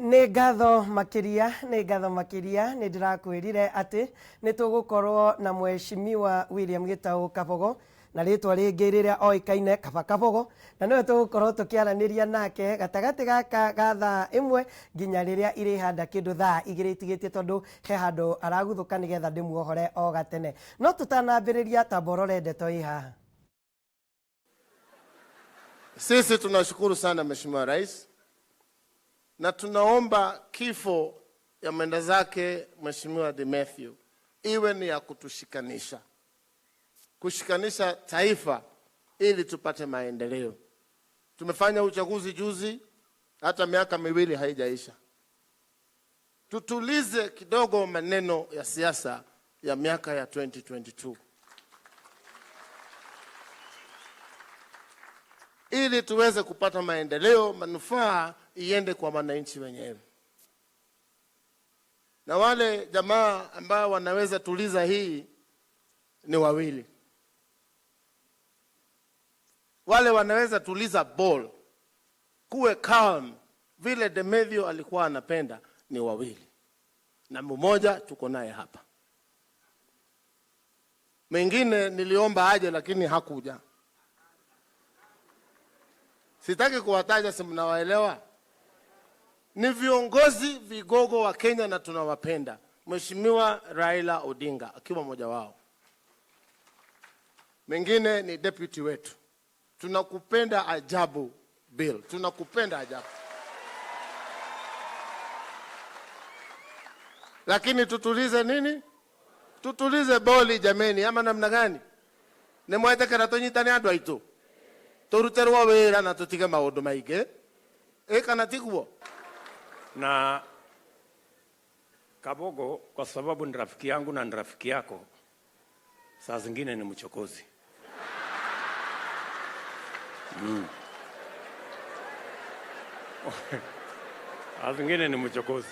Nĩ ngatho makĩria, nĩ ngatho makĩria, nĩ ndĩrakwĩrire atĩ nĩ tũgũkorwo na Mheshimiwa William Gĩtaũ Kabogo, na rĩtwa rĩngĩ rĩrĩa oĩkaine Kaba Kabogo, na nĩwe tũgũkorwo tũkĩaranĩria nake gatagatĩ gaka ga thaa 1 nginya rĩrĩa irĩhanda kĩndũ thaa 2 itigĩtie, tondũ he handũ araguthũka nĩgetha ndĩmuohore o gatene. No tũtanambĩrĩria, tamba ũrore ndeto ĩ haha. Sisi tunashukuru sana Mheshimiwa Rais na tunaomba kifo ya mwenda zake Mheshimiwa Dematthew iwe ni ya kutushikanisha, kushikanisha taifa ili tupate maendeleo. Tumefanya uchaguzi juzi, hata miaka 2 haijaisha. Tutulize kidogo maneno ya siasa ya miaka ya 2022 ili tuweze kupata maendeleo, manufaa iende kwa wananchi wenyewe. Na wale jamaa ambao wanaweza tuliza hii ni wawili. Wale wanaweza tuliza ball, kuwe calm vile Demetrio alikuwa anapenda ni wawili. Na mmoja tuko naye hapa. Mwingine niliomba aje lakini hakuja. Sitaki kuwataja, si mnawaelewa? Ni viongozi vigogo wa Kenya na tunawapenda. Mheshimiwa Raila Odinga akiwa mmoja wao. Mwingine ni deputy wetu. Tunakupenda ajabu Bill, tunakupenda ajabu. Lakini tutulize nini? Tutulize boli jameni, ama namna gani? Ni mwetekera tunyitane andu aitu. Turuterwo wira na tutige maundu maingi. Kana tiguo? Na Kabogo kwa sababu ni rafiki yangu na ni rafiki yako, saa zingine ni mchokozi. Saa zingine ni mchokozi.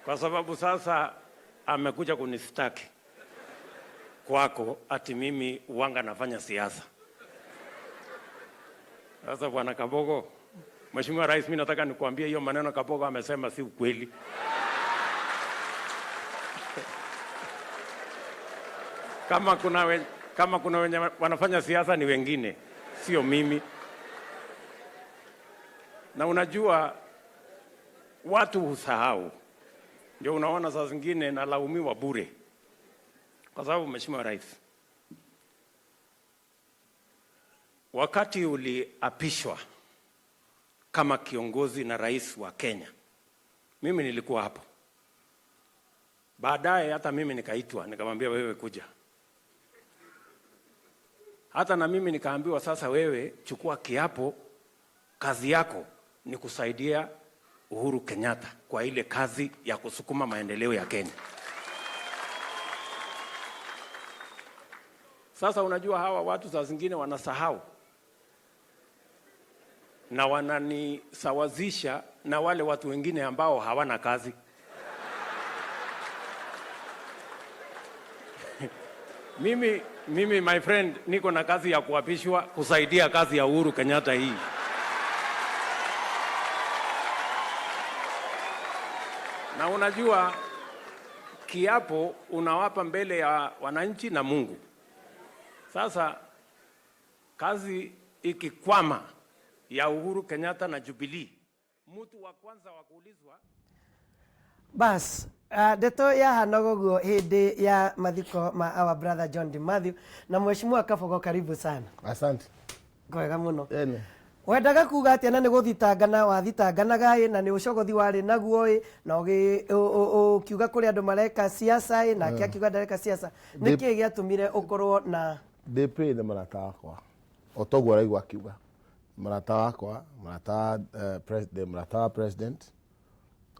Kwa sababu sasa amekuja kunistaki kwako ati mimi wanga nafanya siasa. Sasa Bwana Kabogo, Mheshimiwa Rais, mimi nataka nikuambie hiyo maneno Kabogo amesema si ukweli. Kama kuna wenye wanafanya siasa ni wengine, sio mimi. Na unajua watu husahau. Ndio unaona saa zingine nalaumiwa bure. Kwa sababu Mheshimiwa Rais, wakati uliapishwa kama kiongozi na rais wa Kenya, mimi nilikuwa hapo. Baadaye hata mimi nikaitwa, nikamwambia wewe kuja. Hata na mimi nikaambiwa sasa wewe chukua kiapo, kazi yako ni kusaidia Uhuru Kenyatta kwa ile kazi ya kusukuma maendeleo ya Kenya. Sasa unajua hawa watu saa zingine wanasahau na wananisawazisha na wale watu wengine ambao hawana kazi. Mimi my friend niko na kazi ya kuapishwa kusaidia kazi ya Uhuru Kenyatta hii. Na unajua kiapo unawapa mbele ya wananchi na Mungu. Sasa kazi ikikwama ya Uhuru Kenyatta na Jubilee, mtu wa kwanza wa kuulizwa. Bas, ndeto ya hanogoguo hindi ya mathiko ma our brother John Dematthew na Mheshimiwa Kabogo, karibu sana. Asante. Kwega muno. Ene. Wendaga kuga atia na nĩ gũthitangana wathitanganaga ĩ, na nĩ ũcogothi warĩ naguo ĩ, na ũkiuga kũrĩ andũ mareka siasa ĩ, nake akiuga ndareka siasa. Nĩ kĩĩ gĩatũmire ũkorwo na DP nĩ mũrata wakwa. O toguo araigua akiuga. Mũrata wakwa, mũrata wa president, mũrata wa president.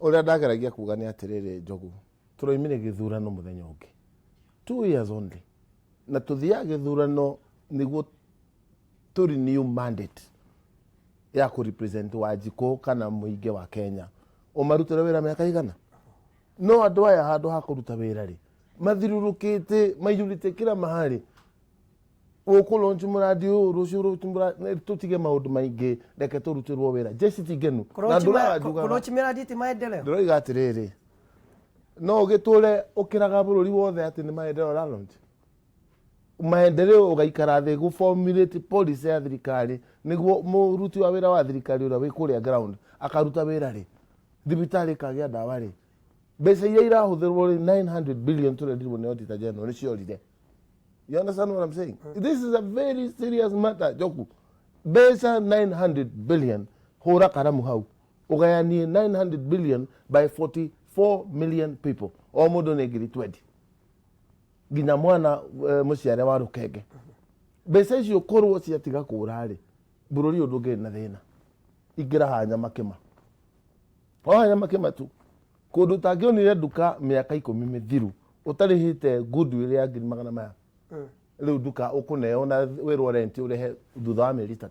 Ũrĩa ndageragia kuga nĩ atĩrĩrĩ Njogu, tũroimire gĩthurano mũthenya ũngĩ. 2 years only. Na tũthiaga gĩthurano nĩguo tũ renew mandate ya kũ represent Wanjikũ kana mũingĩ wa Kenya. Ũmarutĩre wĩra mĩaka igana? No andũ aya handũ ha kũruta wĩra rĩ, mathirũrũkĩte, maiyũrĩte kila mahali. Ũkũ mũradi ũyũ rũciũ tũtige maũndũ maingĩ, reke tũrutĩrwo wĩra. Jeci ti ngenu na ndũraga njugaga. Kũrũchi mĩradi ti maendeleo. Ndĩroiga atĩrĩrĩ, no ũgĩtũre ũkĩraga bũrũri wothe atĩ nĩ maendeleo ũra-launch maendeleo, ũgaikara thĩ gũ formulate policy ya thirikari nĩguo mũruti wa wĩra wa thirikari ũrĩa wĩ kũrĩa ground akaruta wĩra rĩ, thibitarĩ ĩkagĩa ndawa rĩ, mbeca iria irahũthĩrwo rĩ, 900 billion tũrendirwo nĩ Auditor General nĩ ciorire. You understand what I'm saying? This is a very serious matter, Njoku. Mbeca 900 billion, hũra karamu hau ũgayanie 900 billion by 44 million people, o mũndũ nĩ ngiri 20, nginya mwana mũciare wa rũkenge. Mbeca icio korwo ciatiga kũra rĩ, bũrũri ũyũ ndũngĩrĩ na thĩna. Ingĩra haha Nyamakĩma, o haha Nyamakĩma tu, kũndũ ũtangĩonire nduka mĩaka 10 mĩthiru ũtarĩhĩte goodwill ya ngiri magana maya, rĩu nduka ũkũneo na wĩrwo rent ũrĩhe thutha wa mĩeri 3.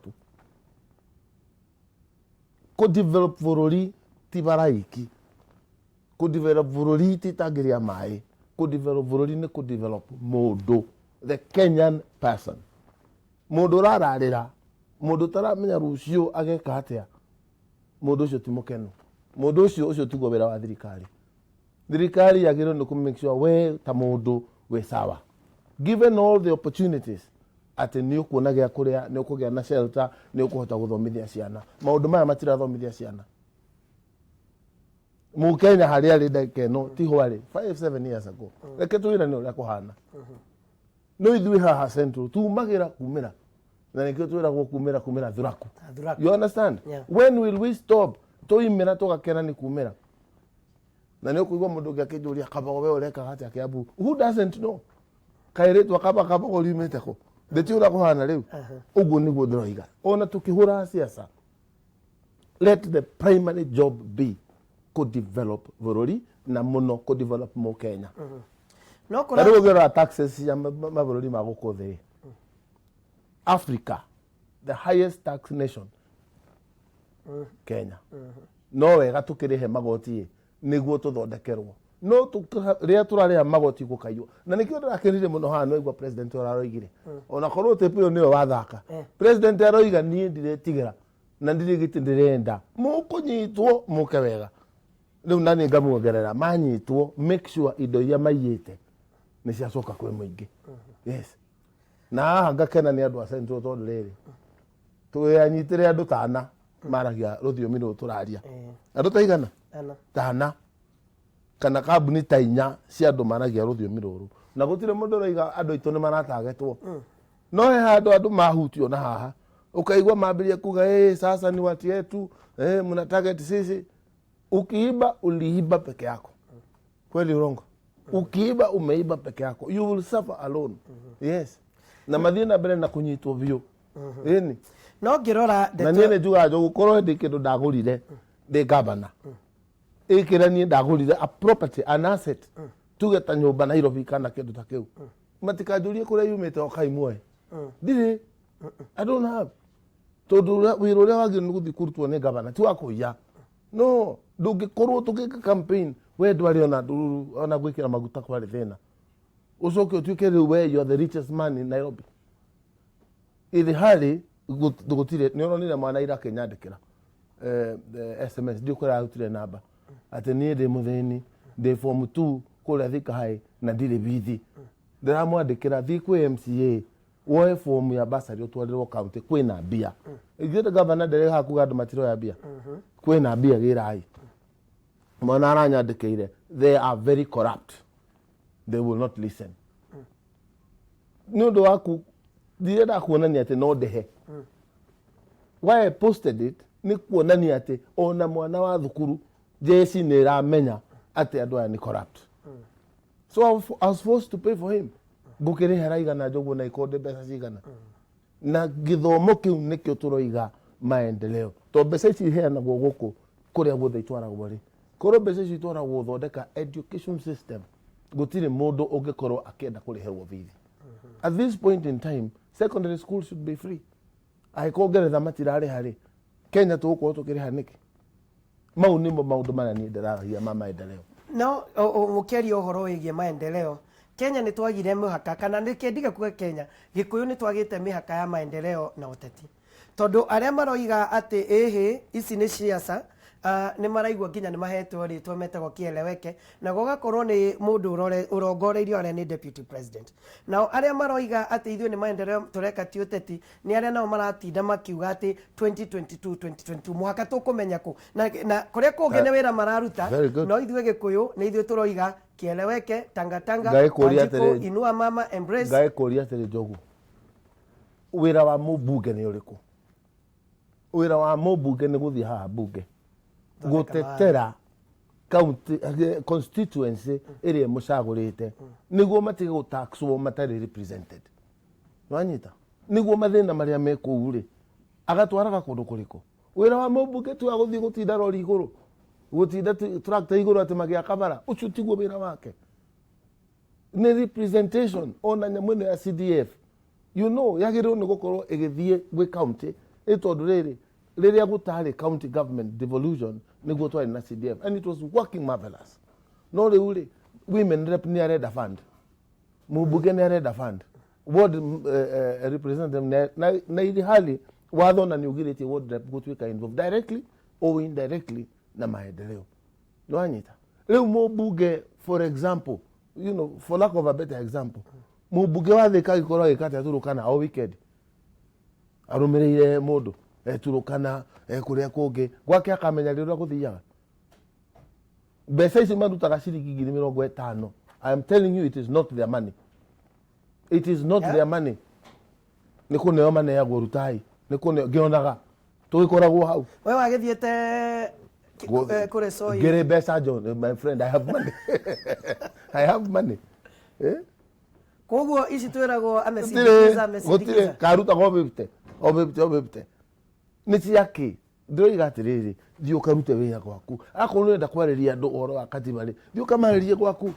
Kũ develop bũrũri ti baraiki, kũ develop bũrũri ti tangi rĩa maĩ, kũ develop bũrũri nĩ kũ develop mũndũ, the Kenyan person, mũndũ ũrararĩra, mũndũ ũtaramenya rũciũ ageka atĩa. Mũndũ ũcio ti mũkenu, mũndũ ũcio, ũcio tiguo wĩra wa thirikari. Thirikari yagĩrĩirwo nĩ kũ make sure we ta mũndũ wĩ sawa, given all the opportunities, atĩ nĩ ũkuona gĩa kũrĩa, nĩ ũkũgĩa na shelter, nĩ ũkũhota gũthomithia ciana. Maũndũ maya matirathomithia ciana. Mũkenya harĩa arĩ ndagĩka ĩno tiho arĩ 5 7 years ago. Reke twĩrane ũrĩa kũhana. No ithuĩ haha Central tumagĩra kumĩra, na nĩkĩo twĩragwo kumĩra kumĩra thuraku. Thuraku. You understand? Yeah. When will we stop tũimĩra tũgakena nĩ kumĩra? Na nĩ ũkũigua mũndũ ũngĩ akĩnjũria, "Kabogo, we ũrekaga atĩa Kiambu?" Who doesn't know kaĩ rĩtwa kaba Kabogo riumĩte kũ? Ndĩti ũrĩa kũhana rĩu. Ũguo nĩguo ndĩroiga, ona tũkĩhũra siasa, let the primary job be kũ develop bũrũri na mũno kũ develop mũkenya. No Na kũra rĩu ũngĩrora taxes cia mabũrũri ma gũkũ thĩ, Africa, the highest tax nation, Kenya. No wega tũkĩrĩhe magoti ĩ nĩguo tũthondekerwo, no rĩrĩa tũrarĩha magoti gũkaiywo, na nĩkĩo ndĩrakenire mũno haha nĩwaigua president ũraroigire, ona korwo tape ĩyo nĩyo wathaka. President aroiga, "Niĩ ndiretigĩra na ndirĩ gĩtĩ ndĩrenda, mũkũnyitwo mũke wega." Rĩu nani ngamuongerera, manyitwo, make sure indo iria maiyĩte nĩ ciacoka kwĩ mũingĩ. Yes, na haha ngakena nĩ andũ a Central, tondũ rĩrĩ twĩanyitĩre andũ tana maragia rũthiomi rũrũ tũraria, andũ ta igana Ana. tana kana kambuni ta inya cia andũ maragia rũthiomi rũrũ, na gũtirĩ mũndũ ũroiga andũ aitũ nĩ maratagetwo. No he handũ andũ mahutio na haha ũkaigua mambĩrĩria kuga, "Hey, sasa ni watu yetu, hey, mna target sisi." Ukiiba, uliiba peke yako. Kweli urongo? Ukiiba, umeiba peke yako, you will suffer alone. Yes, na mathiĩ na mbere na kũnyitwo biũ, ĩni. No ngĩrora Na ndeto niĩ nĩ njugaga, Njogu, korwo ndĩ kĩndũ ndagũrire ndĩ gavana, ĩkĩra niĩ ndagũrire a property, an asset, tuge ta nyũmba Nairobi kana kĩndũ ta kĩu, matikanjũrie kũrĩa yumĩte. Okai muoe, ndirĩ, I don't have, tondũ wĩra ũrĩa wagĩrĩirwo nĩ gũthiĩ kũrutwo nĩ gavana ti wa kũiya. No ndũngĩkorwo tũgĩka campaign, we ndwarĩ ona ndũruru, ona gwĩkĩra maguta kwarĩ thĩna, ũcoke ũtuĩke rĩu we you are the richest man in Nairobi. Ĩthĩ harĩ gũtirĩ. Nĩ ũronire mwana ira akĩnyandĩkĩra SMS, ndiũ kũrĩa arutire namba, atĩ niĩ ndĩ mũthĩni, ndĩ form 2 kũrĩa Thika High na ndirĩ bithi. Ndĩramwandĩkĩra, thiĩ kwĩ MCA woe fomu ya basari ũtwarĩrwo county, kwĩna mbia. Ithuĩ gavana nderĩ haha kuga andũ matiroya mbia, kwĩna mbia. Gĩrai mwana aranyandĩkĩire, they are very corrupt, they will not listen. Nĩ ũndũ waku ndirenda kuonania atĩ no ndĩhe. Why I posted it nĩ kuonania atĩ ona mwana wa thukuru jeci nĩ ĩramenya atĩ andũ aya nĩ corrupt. So I was forced to pay for him. Ngũkĩrĩhera igana, Njoguo, na ikonde mbeca cigana? Na gĩthomo kĩu nĩkĩo tũroiga maendeleo, tondũ mbeca ici iheanagwo gũkũ kũrĩa guothe itwaragwo rĩ, korwo mbeca icio itwaragwo gũthondeka education system, gũtirĩ mũndũ ũngĩkorwo akĩenda kũrĩhĩrwo bithi. At this point in time, secondary school should be free. Angĩkorwo Ngeretha matirarĩha rĩ, Kenya tũgũkorwo tũkĩrĩha nĩkĩ? Mau nĩmo maũndũ marĩa niĩ ndĩraragia ma maendeleo. No ũkĩaria ũhoro wĩgiĩ maendeleo, Kenya nĩ twagire mĩhaka, kana nĩkĩ ndige kuga Kenya, Gĩkũyũ nĩ twagĩte mĩhaka ya maendeleo na ũteti. Tondũ arĩa maroiga atĩ ĩhĩ ici nĩ ciaca, nĩ maraigua nginya nĩ mahetwo rĩtwa metagwo kieleweke, na gũgakorwo nĩ mũndũ ũrongoreirio arĩa nĩ deputy president. Nao arĩa maroiga atĩ ithuĩ nĩ maendeleo tũreka ti ũteti, nĩ arĩa nao maratinda makiuga atĩ 2022 2022 mũhaka tũkũmenya kũ. Na kũrĩa kũngĩ nĩ wĩra mararuta, Very good. no ithuĩ Gĩkũyũ nĩ ithuĩ tũroiga kieleweke, tangatanga, Ngai kũria Wanjikũ, atĩrĩ- inua mama, embrace. Ngai kũria atĩrĩ Njogu, wĩra wa mũmbunge nĩ ũrĩkũ? Wĩra wa mũmbunge nĩ gũthiĩ haha mbunge gũtetera county constituency ĩrĩa ĩmũcagũrĩte nĩguo matige gũtaxwo matarĩ represented. Nĩwanyita? Nĩguo mathĩna marĩa me kũu rĩ agatwaraga kũndũ kũrĩkũ? Wĩra wa mũmbunge ti wa gũthiĩ gũtinda rori igũrũ, gũtinda tractor igũrũ atĩ magĩaka bara, ũcio tiguo wĩra wake. Nĩ representation ona nyamũ ĩno ya CDF, you know, yagĩrĩirwo nĩ gũkorwo ĩgĩthiĩ gwĩ county, nĩ tondũ rĩrĩ rĩrĩa gũtarĩ county government devolution nĩguo twarĩ na CDF and it was working marvelous. No rĩu rĩ, women rep nĩ arenda fund, mũmbunge nĩ arenda fund, ward representative na ili hali watho na nĩ ũgirĩtie ward rep gũtuĩka involved directly or indirectly na maendeleo. Nĩwanyita? Rĩu mũmbunge, for example, you know, for lack of a better example, mũmbunge wa Thika agĩkorwo agĩka atĩa Turukana o weekend, arũmĩrĩire mũndũ Turukana, kũrĩa kũngĩ gwake, akamenya rĩrĩa gũthiaga. Mbeca ici marutaga ciringi 50,000. I am telling you, it is not their money. It is not their money. Nĩ kũneo maneagwo rutai, nĩ kũneo ngĩonaga tũgĩkoragwo hau. We wagĩthiĩte kũrĩ Soy. Ngĩrĩ mbeca, John, my friend, I have money. I have money. Eh? Koguo ici twĩragwo amesindikiza, Gũtirĩ amesindikiza. Karutaga o 50, o 50, o 50 nĩ ciakĩ? Ndĩroiga atĩrĩrĩ, thiĩ ũkarute wĩra gwaku. Akorwo nĩũrenda kwarĩria andũ ũhoro wa katiba rĩ, thiĩ ũkamarĩrie gwaku.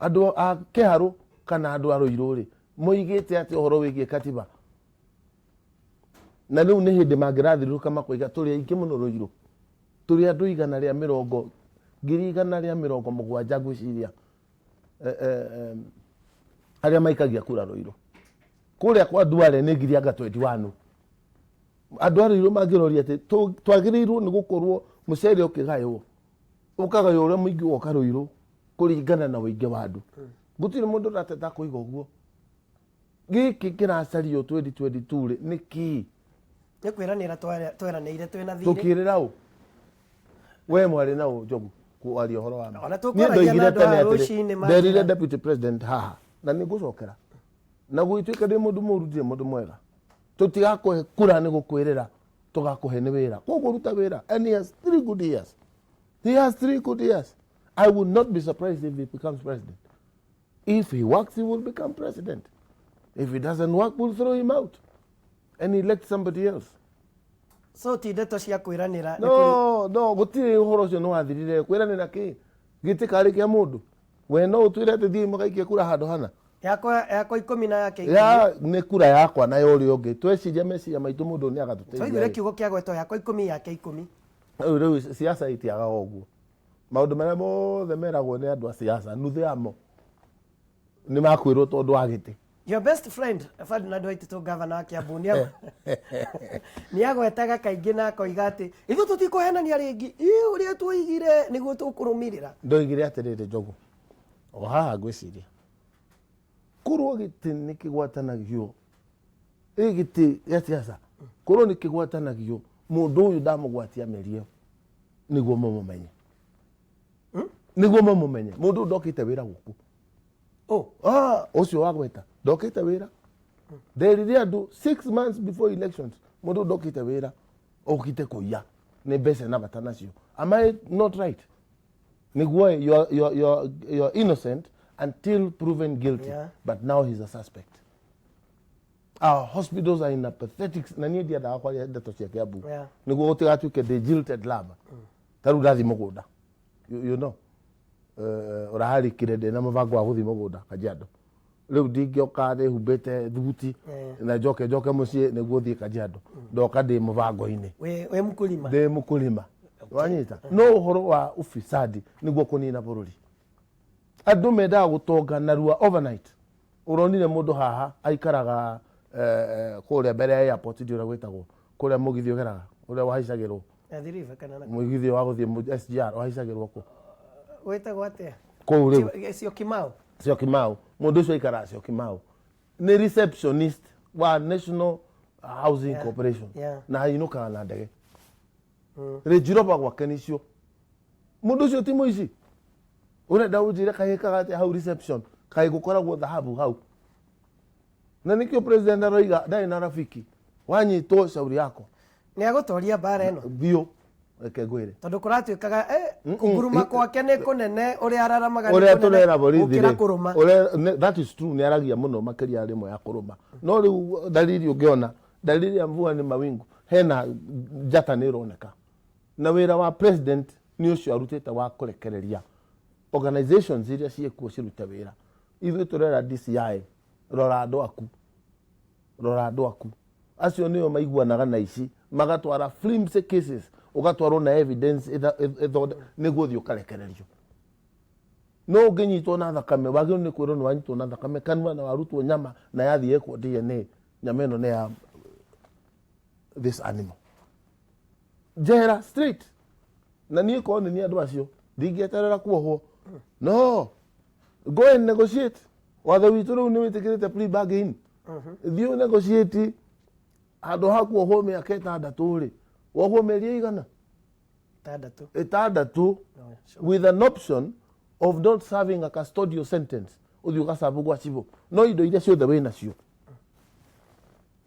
Andũ a Kĩharũ kana andũ a Rũirũ rĩ, moigĩte atĩ ũhoro wĩgiĩ katiba, na rĩu nĩ hĩndĩ mangĩrathirũka makoiga tũrĩ aingĩ mũno Rũirũ, tũrĩ andũ 170, 170,000 ngwĩciria, arĩa maikagia kura Rũirũ. Kũrĩa kwa Duale nĩ ngiri anga 21. Andũ a Rũirũ mangĩroria atĩ twagĩrĩirwo nĩ gũkorwo mũcere ũkĩgaywo, ũkagaywo ũrĩa mũingĩ woka Rũirũ kũringana na ũingĩ wa andũ. Gũtirĩ mũndũ ũrateta kũiga ũguo. Gĩkĩ kĩracario 2022 rĩ, nĩ kĩĩ? Nĩ kwĩranĩra tweranĩire twĩna thirĩ. Tũkĩrĩra ũ? We mwarĩ na ũ, Njogu, kwaria ũhoro wa ma? Ona Niĩ tũkwaragia na ndoigire andũ tene aya atĩrĩ, rũcinĩ nderire manjĩra. deputy president haha na nĩ ngũcokera na gũgĩtuĩka ndĩ mũndũ mũru, ndirĩ mũndũ mwega. Tũtigakũhe kura nĩ gũkwĩrĩra, tũgakũhe nĩ wĩra. Koguo ruta wĩra. And he has 3 good years. He has 3 good years. I would not be surprised if he becomes president. If he works, he will become president. If he doesn't work, we'll throw him out and elect somebody else. So ti ndeto cia kwĩranĩra. No, no, gũtirĩ ũhoro ũcio nĩ wathirire. Kwĩranĩra kĩ? Gĩtĩ karĩ kĩa mũndũ. We no ũtwĩre atĩ thiĩ mũgaikie kura handũ hana. Yakwa 10 na yake 10. Ya nĩ kura yakwa na ya ũrĩa ũngĩ. Tweciria meciria maitũ mũndũ nĩ agatũteithia. Twaiguire kiugo kĩa gwetwo yakwa 10 yake 10. Rĩu siasa itiagaga ũguo. Maũndũ marĩa mothe meragwo nĩ andũ a siasa, nuthu yamo nĩ makwĩrwo tondũ wa gĩtĩ. Your best friend Ferdinand Waititu, governor wa Kiambu, nĩ agwetaga kaingĩ na akoiga atĩ ithuĩ tũtikũhenania rĩngĩ, ĩ ũrĩa twoigire nĩguo tũkũrũmĩrĩra. Ndoigire atĩrĩrĩ, Njogu, o haha ngwĩciria korwo gĩtĩ nĩ kĩgwatanagio, ĩ gĩtĩ gĩa siasa korwo nĩ kĩgwatanagio, mũndũ ũyũ ndamũgwatia mĩeri ĩyo nĩguo mũmũmenye, nĩguo mũmũmenye. Mũndũ ũyũ ndokĩte wĩra gũkũ. Ũcio wagweta ndokĩte wĩra. Nderire andũ 6 months before elections, mũndũ ũyũ ndokĩte wĩra, okĩte kũiya nĩ mbeca na bata nacio. Am I not right? Nĩguo you are innocent until proven guilty. But now he's a suspect. Our hospitals are in a pathetic, na niĩ ndiendaga kwaria ndeto cia Kiambu nĩguo gũtigatuĩke ndĩ jilted lover. Ta rĩu ndathiĩ mũgũnda, you know, ũraharĩkire ndĩ na mũbango wa gũthiĩ mũgũnda Kajiado. Rĩu ndingĩoka ndĩhumbĩte thuti na njoke mũciĩ nĩguo thiĩ Kajiado. Ndoka ndĩ mũbango-inĩ. Wĩ mkulima. Ndĩ mkulima. Wanyita? No ũhoro wa ufisadi nĩguo kũnina bũrũri. Andũ mendaga gũtonga narua overnight. Ũronire mũndũ haha aikaraga kũrĩa mbere ya airport, ndiũ ũrĩa gwĩtagwo, kũrĩa mũgithi ũgeraga, ũrĩa wahaicagĩrwo. Athi River kana na Mũgithi wa gũthiĩ SGR wahaicagĩrwo kũ? Wĩtagwo atĩa? Kũu rĩu. Syokimau. Syokimau. Mũndũ ũcio aikaraga Syokimau, nĩ receptionist wa National Housing Corporation na ainũkaga na ndege. Range Rover gwake nĩcio. Mũndũ ũcio ti mũici? Ũrenda ũnjĩre kahĩkaga atĩa hau reception? Kaĩ gũkoragwo thahabu hau? Na nĩkĩo president aroiga ndarĩ na rafiki. Wanyitwo, shauri yako. Nĩ agũtoria mbara ĩno? Biũ, reke ngwĩre. Tondũ kũratuĩkaga kũnguruma gwake nĩ kũnene, ũrĩa araramaga nĩ ũrĩa kũnene tũrera borithi gũkĩra rĩ, kũrũma. That is true, nĩ aragia mũno makĩria rĩmwe ya kũrũma. No rĩu dalili, ũngĩona dalili ya mvua ni mawingu, hena njata nĩ ĩroneka. Na wĩra wa president nĩ ũcio arutĩte wa kũrekereria organizations iria ciĩkuo cirute wĩra. Ithuĩ tũrera DCI, rora andũ aku, rora andũ aku acio nĩo maiguanaga na ici, magatwara flimsy cases, ũgatwarwo na evidence nĩguo ũthiĩ ũkarekererio. No ũngĩnyitwo na thakame, wagĩrĩirwo nĩ kwĩrwo nĩ wanyitwo na thakame kanua na warutwo nyama na yathiĩ ĩkwo DNA, nyama ĩno nĩ ya this animal, njera straight. Na niĩ korwo nĩ niĩ andũ acio, ndingĩeterera kuohwo. No go and negotiate. Watho witũ rĩu nĩ wĩtĩkĩrĩte plea bargain. Thiĩ negotiate handũ ha kuohwo mĩaka 6 rĩ, wohwo mĩeri ĩigana? 6. 6. No, sure. With an option of not serving a custodial sentence, ũthiĩ ũgacabu gwa cibũ. No indo iria ciothe wĩ nacio,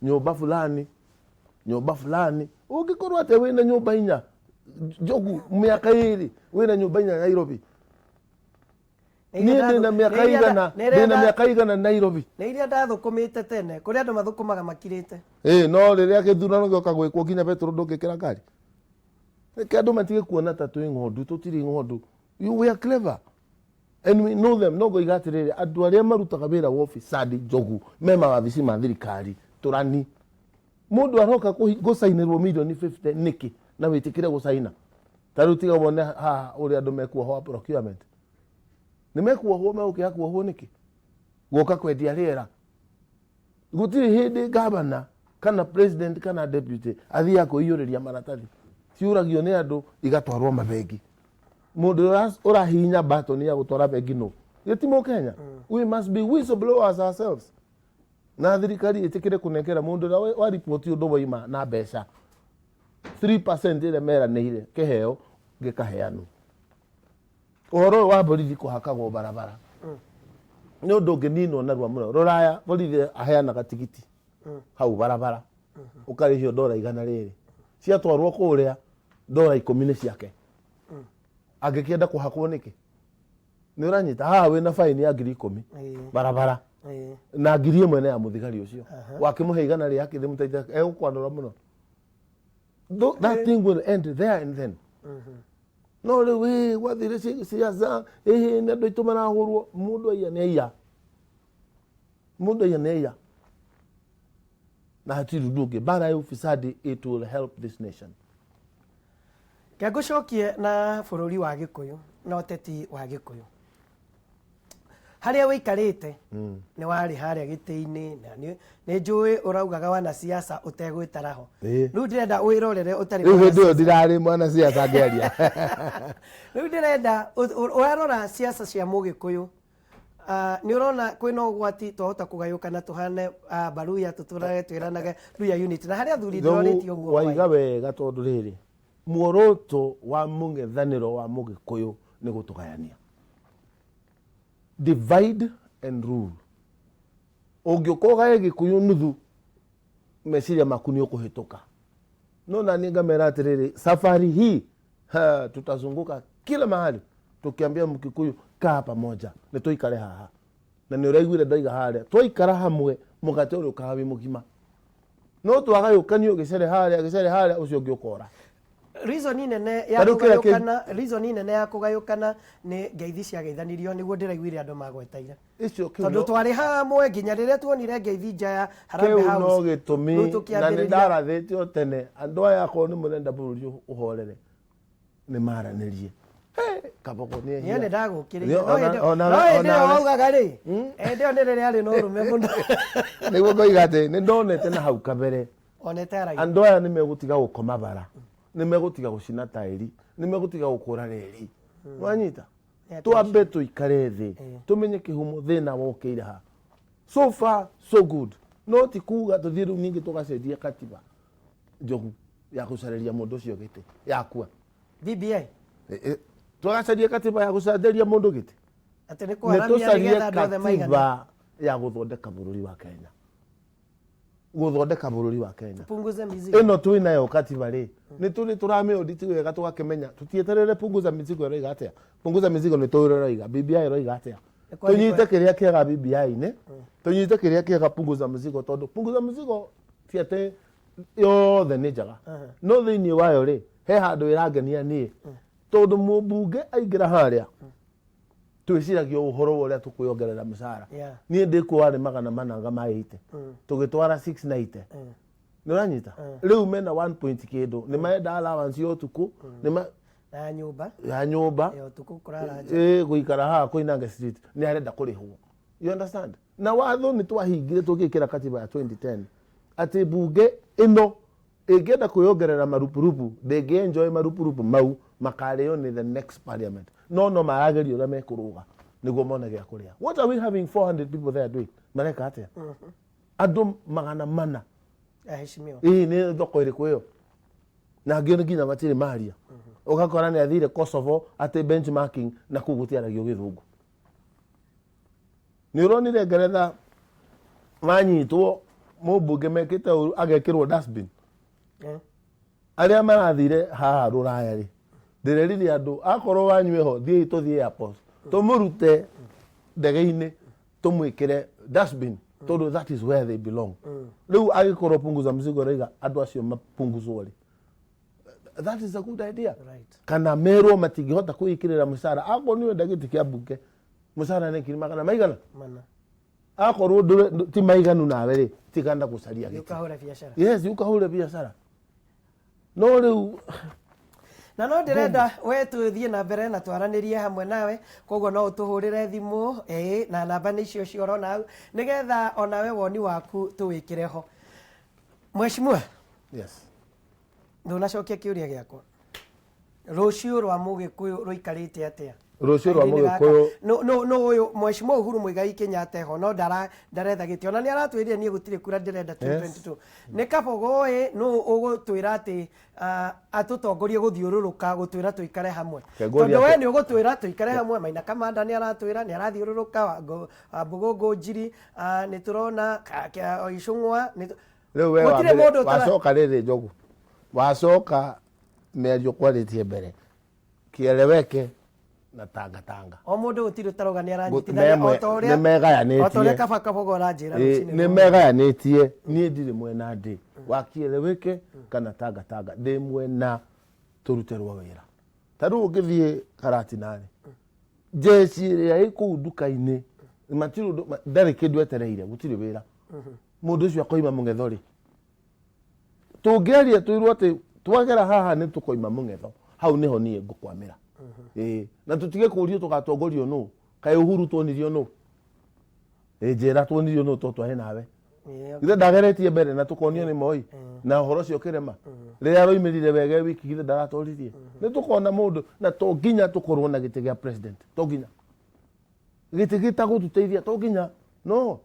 nyũmba fulani, nyũmba fulani, ũngĩkorwo atĩa wĩna nyũmba inya, Njogu? Mĩaka 2 wĩna nyũmba inya Nairobi. Niĩ ndĩna mĩaka igana, ndĩna mĩaka igana Nairobi? Nĩ iria ndathũkũmĩte tene. Kũrĩ andũ mathũkũmaga makirĩte. Ĩ no rĩrĩa gĩthurano gĩoka gwĩkwo, nginya betũrũ ndũngĩkĩra ngari. Reke andũ matige kuona ta twĩ ng'ondu. Tũtirĩ ng'ondu. We are clever and we know them. No ngoiga atĩrĩrĩ, andũ arĩa marutaga wĩra wa ofisadi, Njogu, me mawabici ma thirikari tũrani. Mũndũ aroka gũcainĩrwo mirioni 50 nĩkĩ na wĩtĩkĩre gũcaina? Ta rĩu tiga wone haha ũrĩa andũ mekuohwo procurement, nĩ mekuohwo, megũkĩaga kuohwo nĩkĩ? Gũka kwendia rĩera, gũtirĩ hĩndĩ gavana kana president kana deputy athiaga kwĩiyũrĩria maratathi. Ciũragio nĩ andũ, igatwarwo mabengi. Mũndũ ũrĩa ũrahihinya button ya gũtwara bengi no gĩti Mũkenya. We must be whistleblowers ourselves, na thirikari ĩtĩkĩre kũnengera mũndũ ũrĩa wa ripoti ũndũ waima na mbeca 3% ĩrĩa meranĩire, kĩheo gĩkaheanwo. Ũhoro ũyũ wa borithi kũhakagwo barabara nĩ ũndũ ũngĩninwo narua mũno. Rũraya borithi aheanaga tigiti hau barabara, ũkarĩhio ndora 100. Ciatwarwo kũrĩa, ndora 10 nĩ ciake. Angĩkĩenda kũhakwo nĩkĩ? Nĩ ũranyita? Haha wĩna baini ya 10,000 barabara na 1000 nĩ ya mũthigari ũcio. Wakĩmũhe 100 akĩthĩ mũteithia, egũkwanũra mũno. That thing will end there and then. No rĩu ĩ gwathire ciaca, ĩhĩ nĩ andũ aitũ marahũrwo. Mũndũ aiya nĩ aiya, mũndũ aiya nĩ aiya, na hatirĩ ũndũ ũngĩ. Mbara ya ufisadi, it will help this nation. Ke ngũcokie na bũrũri wa Gĩkũyũ na ũteti wa Gĩkũyũ harĩa wĩikarĩte. Nĩ warĩ harĩa gĩtĩ-inĩ na nĩ njũĩ ũraugaga wanasiasa ũtegwĩtara ho. Rĩu ndĩrenda wĩrorere ũtarĩ Rĩu hĩndĩ ĩyo mwanasiasa. Ndirarĩ mwanasiasa ngĩaria. Rĩu ndĩrenda ũrarora siasa cia Mũgĩkũyũ. Ah, nĩ ũrona kwĩna ũgwati twahota kũgayũkana tũhane Baruya, tũtũrage twĩranage Luya unity, na harĩa athuri ndĩrorĩtie ũguo Waiga wega, tondũ rĩrĩ, muoroto wa mũng'ethanĩro wa Mũgĩkũyũ nĩ gũtũgayania, divide and rule. Ũngĩũka ũgae Gĩkũyũ nuthu, meciria maku nĩ ũkũhĩtũka. No nani ngamera atĩrĩrĩ, safari hii, ha, tutazunguka kila mahali tukiambia Mkikuyu, kaa pamoja, nĩ tũikare haha. Na nĩ ũraiguire ndoiga harĩa, twaikara hamwe, mũgate ũrĩa ũkaga wĩ mũgima. No twagayũkanio, gĩcere harĩa, gĩcere harĩa, ũcio ũngĩ ũkora. Reason nene ya Ta rĩu kĩrĩa kũgayũkana, reason nene ya kũgayũkana nĩ ngeithi ciageithanirio, nĩguo ndĩraiguire andũ magwetaire. Icio kĩu tondũ twarĩ hamwe nginya rĩrĩa tuonire ngeithi nja ya Harambee kĩu no House. Gĩtũmi Rĩu na nĩ tũkĩambĩrĩria ndarathĩte o tene, andũ aya akorwo nĩ mũrenda bũrũri ũhorere, nĩ maranĩrie. Hey, Kabogo nĩ Niĩ ehia. nĩ ndagũkĩrĩire. Nĩ- No hĩndĩ no hĩndĩ ĩyo waugaga rĩ, hĩndĩ ĩyo nĩ rĩrĩa arĩ na ũrũme mũno. Nĩguo ngoiga atĩ nĩ ndonete na hau kabere. Onete aragia. Andũ aya nĩ megũtiga gũkoma bara, nĩ megũtiga gũcina taĩri, nĩ megũtiga gũkũra reri. Wanyita? Nĩ atĩ Twambe tũikare thĩ, tũmenye kĩhumo thĩna wokĩire ha. So far so good. No ti kuga tũthiĩ rĩu ningĩ tũgacenjia katiba njogu ya gũcarĩria mũndũ ũcio gĩtĩ yakua. BBI. Tũgacaria katiba ya gũcarĩria mũndũ gĩtĩ. Atĩ nĩ Nĩ kwaramia tũcarie nĩgetha andũ othe maigane. katiba ya gũthondeka bũrũri wa Kenya. Gũthondeka bũrũri wa Kenya. Punguze mizigo. Ĩno twĩ nayo katiba rĩ, nĩ tũrĩ tũramĩaudit wega tũgakĩmenya tũtieterere punguza mizigo ĩroiga atĩa. Punguza mizigo nĩ tũĩ ũrĩa ĩroiga, BBI ĩroiga atĩa. Nĩ kwandĩkwo- Tũnyite kĩrĩa kĩega BBI-inĩ, tũnyite kĩrĩa kĩega punguza mzigo, tondũ punguza mzigo ti atĩ yothe nĩ njega, no thĩinĩ wayo rĩ, he handũ ĩrangenia niĩ, tondũ mũmbunge aingĩra harĩa twĩciragia ũhoro wa ũrĩa tũkwĩongerera mĩcara. Niĩ ndĩkuo warĩ 400 ma 80, tũgĩtwara 690. Nĩ ũranyita? Rĩu mena 1 point kĩndũ, nĩ marenda allowance ya ũtukũ, nĩ ma Na ya nyũmba. Ya nyũmba. Ya ũtukũ kũrara nja. Ĩ gũikara haha Koinange Street nĩ arenda kũrĩhwo. You understand? Na watho nĩ twahingire tũgĩkĩra katiba ya 2010 atĩ mbunge ĩno ĩngĩenda kwĩyongerera marupurupu ndĩngĩ enjoy marupurupu mau, makarĩo nĩ the next parliament. No marageria ũrĩa mekũrũga nĩguo mone gĩa kũrĩa. What are we having 400 people there doing? Mareka atĩa? Andũ 400. Aheshimiwa. Ĩĩ nĩ thoko ĩrĩkũ ĩyo? Na angĩ nginya matirĩ maria. Ũgakora nĩ athire Kosovo atĩ benchmarking na kũu gũtiaragio gĩthũngũ. Nĩ ũronire Ngeretha manyitwo mũmbunge mekĩte ũru agekĩrwo dustbin. Arĩa marathire haha rũraya rĩ, ndĩrerire andũ akorwo wanyu ĩho thiĩi tũthiĩ airport tũmũrute ndege-inĩ tũmwĩkĩre dustbin, tondũ that is where they belong. Rĩu agĩkorwo punguza mzigo ĩroiga andũ acio mapunguzwo rĩ, that is a good idea. Kana merwo matingĩhota kwĩĩkĩrĩra mũcara, akorwo nĩ ũrenda gĩtĩ kĩa mbunge mũcara nĩ ngiri magana maigana 400. Akorwo ti maiganu nawe rĩ, tigana gũcaria gĩtĩ. Ũkahũra biacara. Yes, ũkahũre biacara. No rĩu na no ndĩrenda we tũthiĩ na mbere na twaranĩrie hamwe nawe, koguo no ũtũhũrĩre thimũ ĩĩ na namba nĩ icio cio ũrona hau, nĩgetha onawe woni waku tũwĩkĩre ho. Mheshimiwa. Yes. Ndũnacokia kĩũria gĩakwa, rũciũ rwa mũgĩkũyũ rũikarĩte atĩa? Rũciũ rwa Kahinda-inĩ gaka. mũgĩkũyũ. No ũyũ Mheshimiwa Uhuru Muigai Kenyatta eho, no ndaretha gĩtĩ, ona nĩ aratwĩrire niĩ gũtirĩ kura ndĩrenda 2022. Nĩ Kabogo ĩ nũ ũgũtwĩra atĩ atũtongorie gũthiũrũrũka gũtwĩra tũikare hamwe? Reke ngũrie Tondũ we atĩ- nĩ ũgũtwĩra tũikare hamwe. Maina Kamanda nĩ aratwĩra nĩ arathiũrũrũka, Wambũgũ Ngũnjiri, nĩ tũrona Icũng'wa nĩ Rĩu we Gũtirĩ mũndũ ũtara- wacoka rĩrĩ Njogu, wacoka mĩario kwarĩtie mbere kieleweke na tangatanga. O mũndũ gũtirĩ ũtarauga nĩ aranyitithania o ta ũrĩa Nĩ megayanĩtie. o ta ũrĩa Kaba Kabogo ũranjĩra rũcinĩ Nĩ rũrũ. megayanĩtie. Niĩ ndirĩ mwena ndĩ wa kieleweke kana tangatanga, ndĩ mwena tũrutĩrwo wĩra. Ta rĩu ũngĩthiĩ Karatina-rĩ, njeci ĩrĩa ĩ kũu nduka-inĩ matirĩ ũndũ, ndarĩ kĩndũ etereire, gũtirĩ wĩra. Mũndũ ũcio akoima mũng'etho rĩ? Tũngĩaria twĩrwo atĩ twagera haha nĩ tũkoima mũng'etho, hau nĩho niĩ ngũkwamĩra. Ĩĩ, na tũtige kũrio tũgatongorio nũ. Kaĩ Uhuru tuonirio nũ? Ĩĩ, njĩra tuonirio nũ to twarĩ nawe. Githĩ ndageretie mbere na tũkonio nĩ Moi na ũhoro ũcio ũkĩrema? Rĩrĩa aroimĩrire wega e wiki, githĩ ndaratoririe? Nĩ tũkona mũndũ, na to nginya tũkorwo na gĩtĩ gĩa president, to nginya gĩtĩ gĩtagũtũteithia, to nginya. No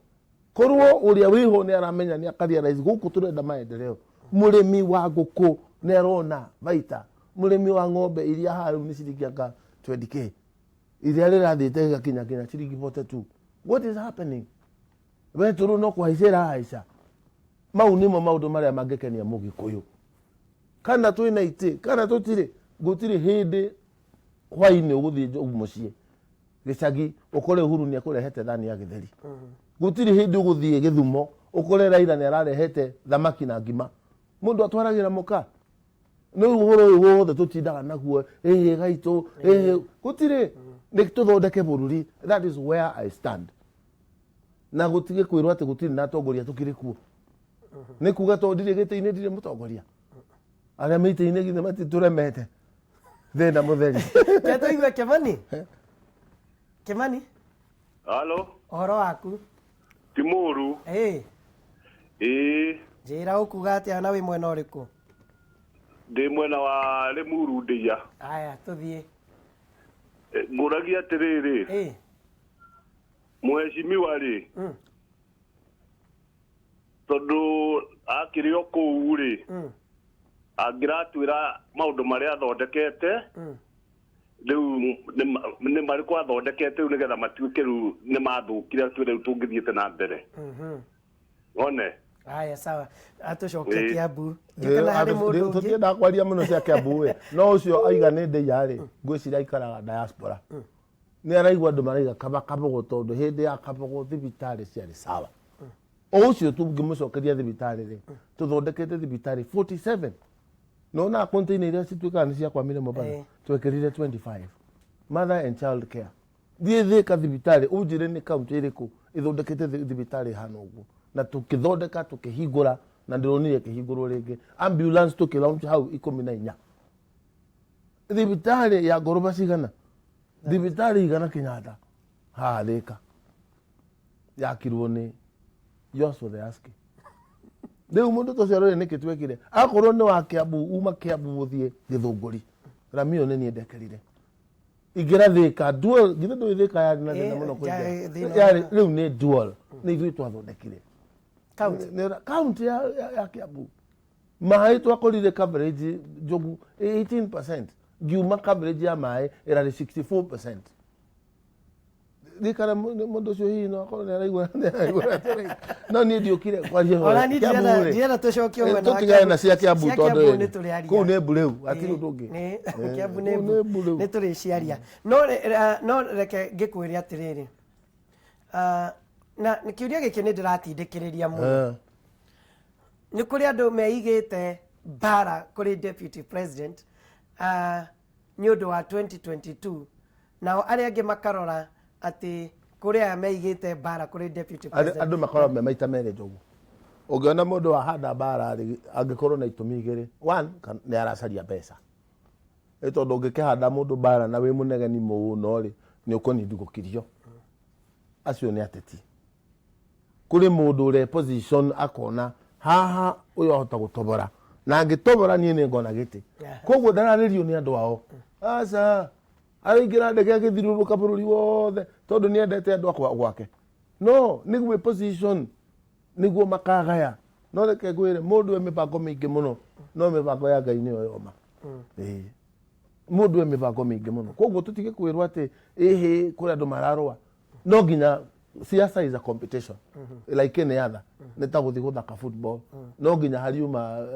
korwo ũrĩa wĩho nĩ aramenya, nĩ akarealize gũkũ tũrenda maendeleo. Mũrĩmi wa ngũkũ nĩ arona baita, mũrĩmi wa ng'ombe iria haha rĩu nĩ ciringi anga 20K, iria rĩrathiĩte gĩgakinya kinya ciringi 42. What is happening? Betũrũ no kũhaica ĩrahaica. Mau nĩmo maũndũ marĩa mangĩkenia mũgĩkũyũ. Kana twĩna itĩ kana tũtirĩ, gũtirĩ hĩndĩ hwainĩ ũgũthiĩ Njogu mũciĩ gĩcagi ũkore Uhuru nĩ ekũrehete thani ya gĩtheri. Gũtirĩ hĩndĩ ũgũthiĩ Gĩthumo ũkore Raila nĩ ararehete thamaki na ngima. Mũndũ atwaragĩra mũka. Nĩ ũhoro ũyũ wothe tũtindaga naguo, ĩhĩ gaitũ ĩhĩ, gũtirĩ. Nĩ tũthondeke bũrũri. That is where I stand. Na gũtige kwĩrwo atĩ gũtirĩ na atongoria tũkĩrĩ kuo. Nĩ kuga tondũ ndirĩ gĩtĩ-inĩ ndirĩ mũtongoria. Arĩa me itĩ-inĩ githĩ matitũremete? Thĩna mũtheri. Ke tũigue Kĩmani. Kĩmani, Halo, ũhoro waku? ti mũru. Ĩĩ, Ĩĩ, njĩra ũkuga atĩa na wĩ mwena ũrĩkũ? ndĩ mwena wa Limuru Ndeiya. Aya, tũthiĩ. Ngũragia atĩrĩrĩ, Ĩĩ, mũhecimiwa rĩ, tondũ akĩrĩ o kũu rĩ, angĩratwĩra maũndũ marĩa athondekete, rĩu nĩ marĩkũ athondekete rĩu nĩgetha matuĩke rĩu nĩ mathũkire twĩre rĩu tũngĩthiĩte na mbere. One. Aya, sawa. Atũcokie Ĩĩ. Kiambu. Ndiũ kana harĩ mũndũ ũngĩ. Tũtiendaga kwaria mũno cia Kiambu ĩ, no ũcio aiga nĩ ndĩia rĩ, ngwĩciria aikaraga diaspora. Nĩ araigua andũ maraiga kaba Kabogo, tondũ hĩndĩ ya Kabogo thibitarĩ ciarĩ sawa. O ũcio tũngĩmũcokeria thibitarĩ rĩ, tũthondekete thibitarĩ 47. Nona container iria cituĩkaga nĩ ciakwamire Mombatha, twekĩrire 25 mother and child care. Thiĩ Thĩka thibitarĩ ũnjĩre nĩ kaunti ĩrĩkũ ĩthondekete thibitarĩ ĩhana ũguo. Na tũkĩthondeka, tũkĩhingũra, na ndĩronire ĩkĩhingũrwo rĩngĩ. Ambulance tũkĩ launch hau 14. Thibitarĩ ya ngoroba cigana? Thibitarĩ igana Kenyatta haha Thĩka yakirwo nĩ yours for the asking. Rĩu mũndũ ta ũcio arore nĩkĩ twekire. Akorwo nĩ wa Kiambu, uma Kiambu gũthiĩ Gĩthũngũri, rami ĩyo nĩ niĩ ndekĩrire. Ingĩra Thĩka dual, githĩ ndũĩ Thĩka yarĩ na thĩna mũno kũingĩra? Thĩna. Yarĩ rĩu nĩ dual, nĩ ithuĩ twathondekire County. Kaunti ya Kiambu. Maĩ twakorire coverage njogu 18%, ngiuma coverage ya maĩ ĩrarĩ 64%. Gĩkara mũndũ ũcio hihi no akorwo nĩ araigua atĩrĩ, no niĩ ndiũkire kwaria ũhoro. Ona niĩ Kiambu rĩ, ndirenda tũcokie mwena wa tũtigane na cia Kiambu Cia tondũ Kiambu ĩĩ, nĩ tũrĩaria. kũu nĩ mbu rĩu, hatirĩ ũndũ ũngĩ. Kiambu nĩ Kũu mbu. nĩ mbu rĩu. Nĩ tũrĩciaria. No reke ngĩkwĩre atĩrĩrĩ, na kĩũria gĩkĩ nĩ ndĩratindĩkĩrĩria mũno. Nĩ kũrĩ andũ meigĩte mbara kũrĩ deputy president nĩ ũndũ wa 2022, nao arĩa angĩ makarora atĩ kũrĩ aya meigĩte mbara kũrĩ deputy president. Andũ makoragwo me maita merĩ, Njogu. Ũngĩona mũndũ wahanda mbara rĩ, angĩkorwo na itũmi igĩrĩ. One, nĩ aracaria mbeca. Nĩ tondũ ũngĩkĩhanda mũndũ mbara na wĩ mũnegeni mũno rĩ, nĩ ũkũnindi gũkirio. Acio nĩ ateti. Kũrĩ mũndũ ũre position akona haha ũyũ ahota gũtobora, na angĩtobora niĩ nĩ ngona gĩtĩ. Koguo ndararĩrio nĩ andũ ao. Aca, araingĩra ndege agĩthiũrũrũka bũrũri wothe tondũ nĩ endete andũ akwa gwake. No nĩguo position nĩguo makagaya. No reke ngwĩre, mũndũ e mĩbango mĩingĩ mũno, no mĩbango ya Ngai nĩyo yoma. Ĩĩ. Mũndũ e mĩbango mĩingĩ mũno, koguo tũtige kwĩrwo atĩ ĩhĩ kũrĩ andũ mararũa. No nginya siasa is a competition like any other. Nĩ ta gũthiĩ gũthaka football, no nginya hariuma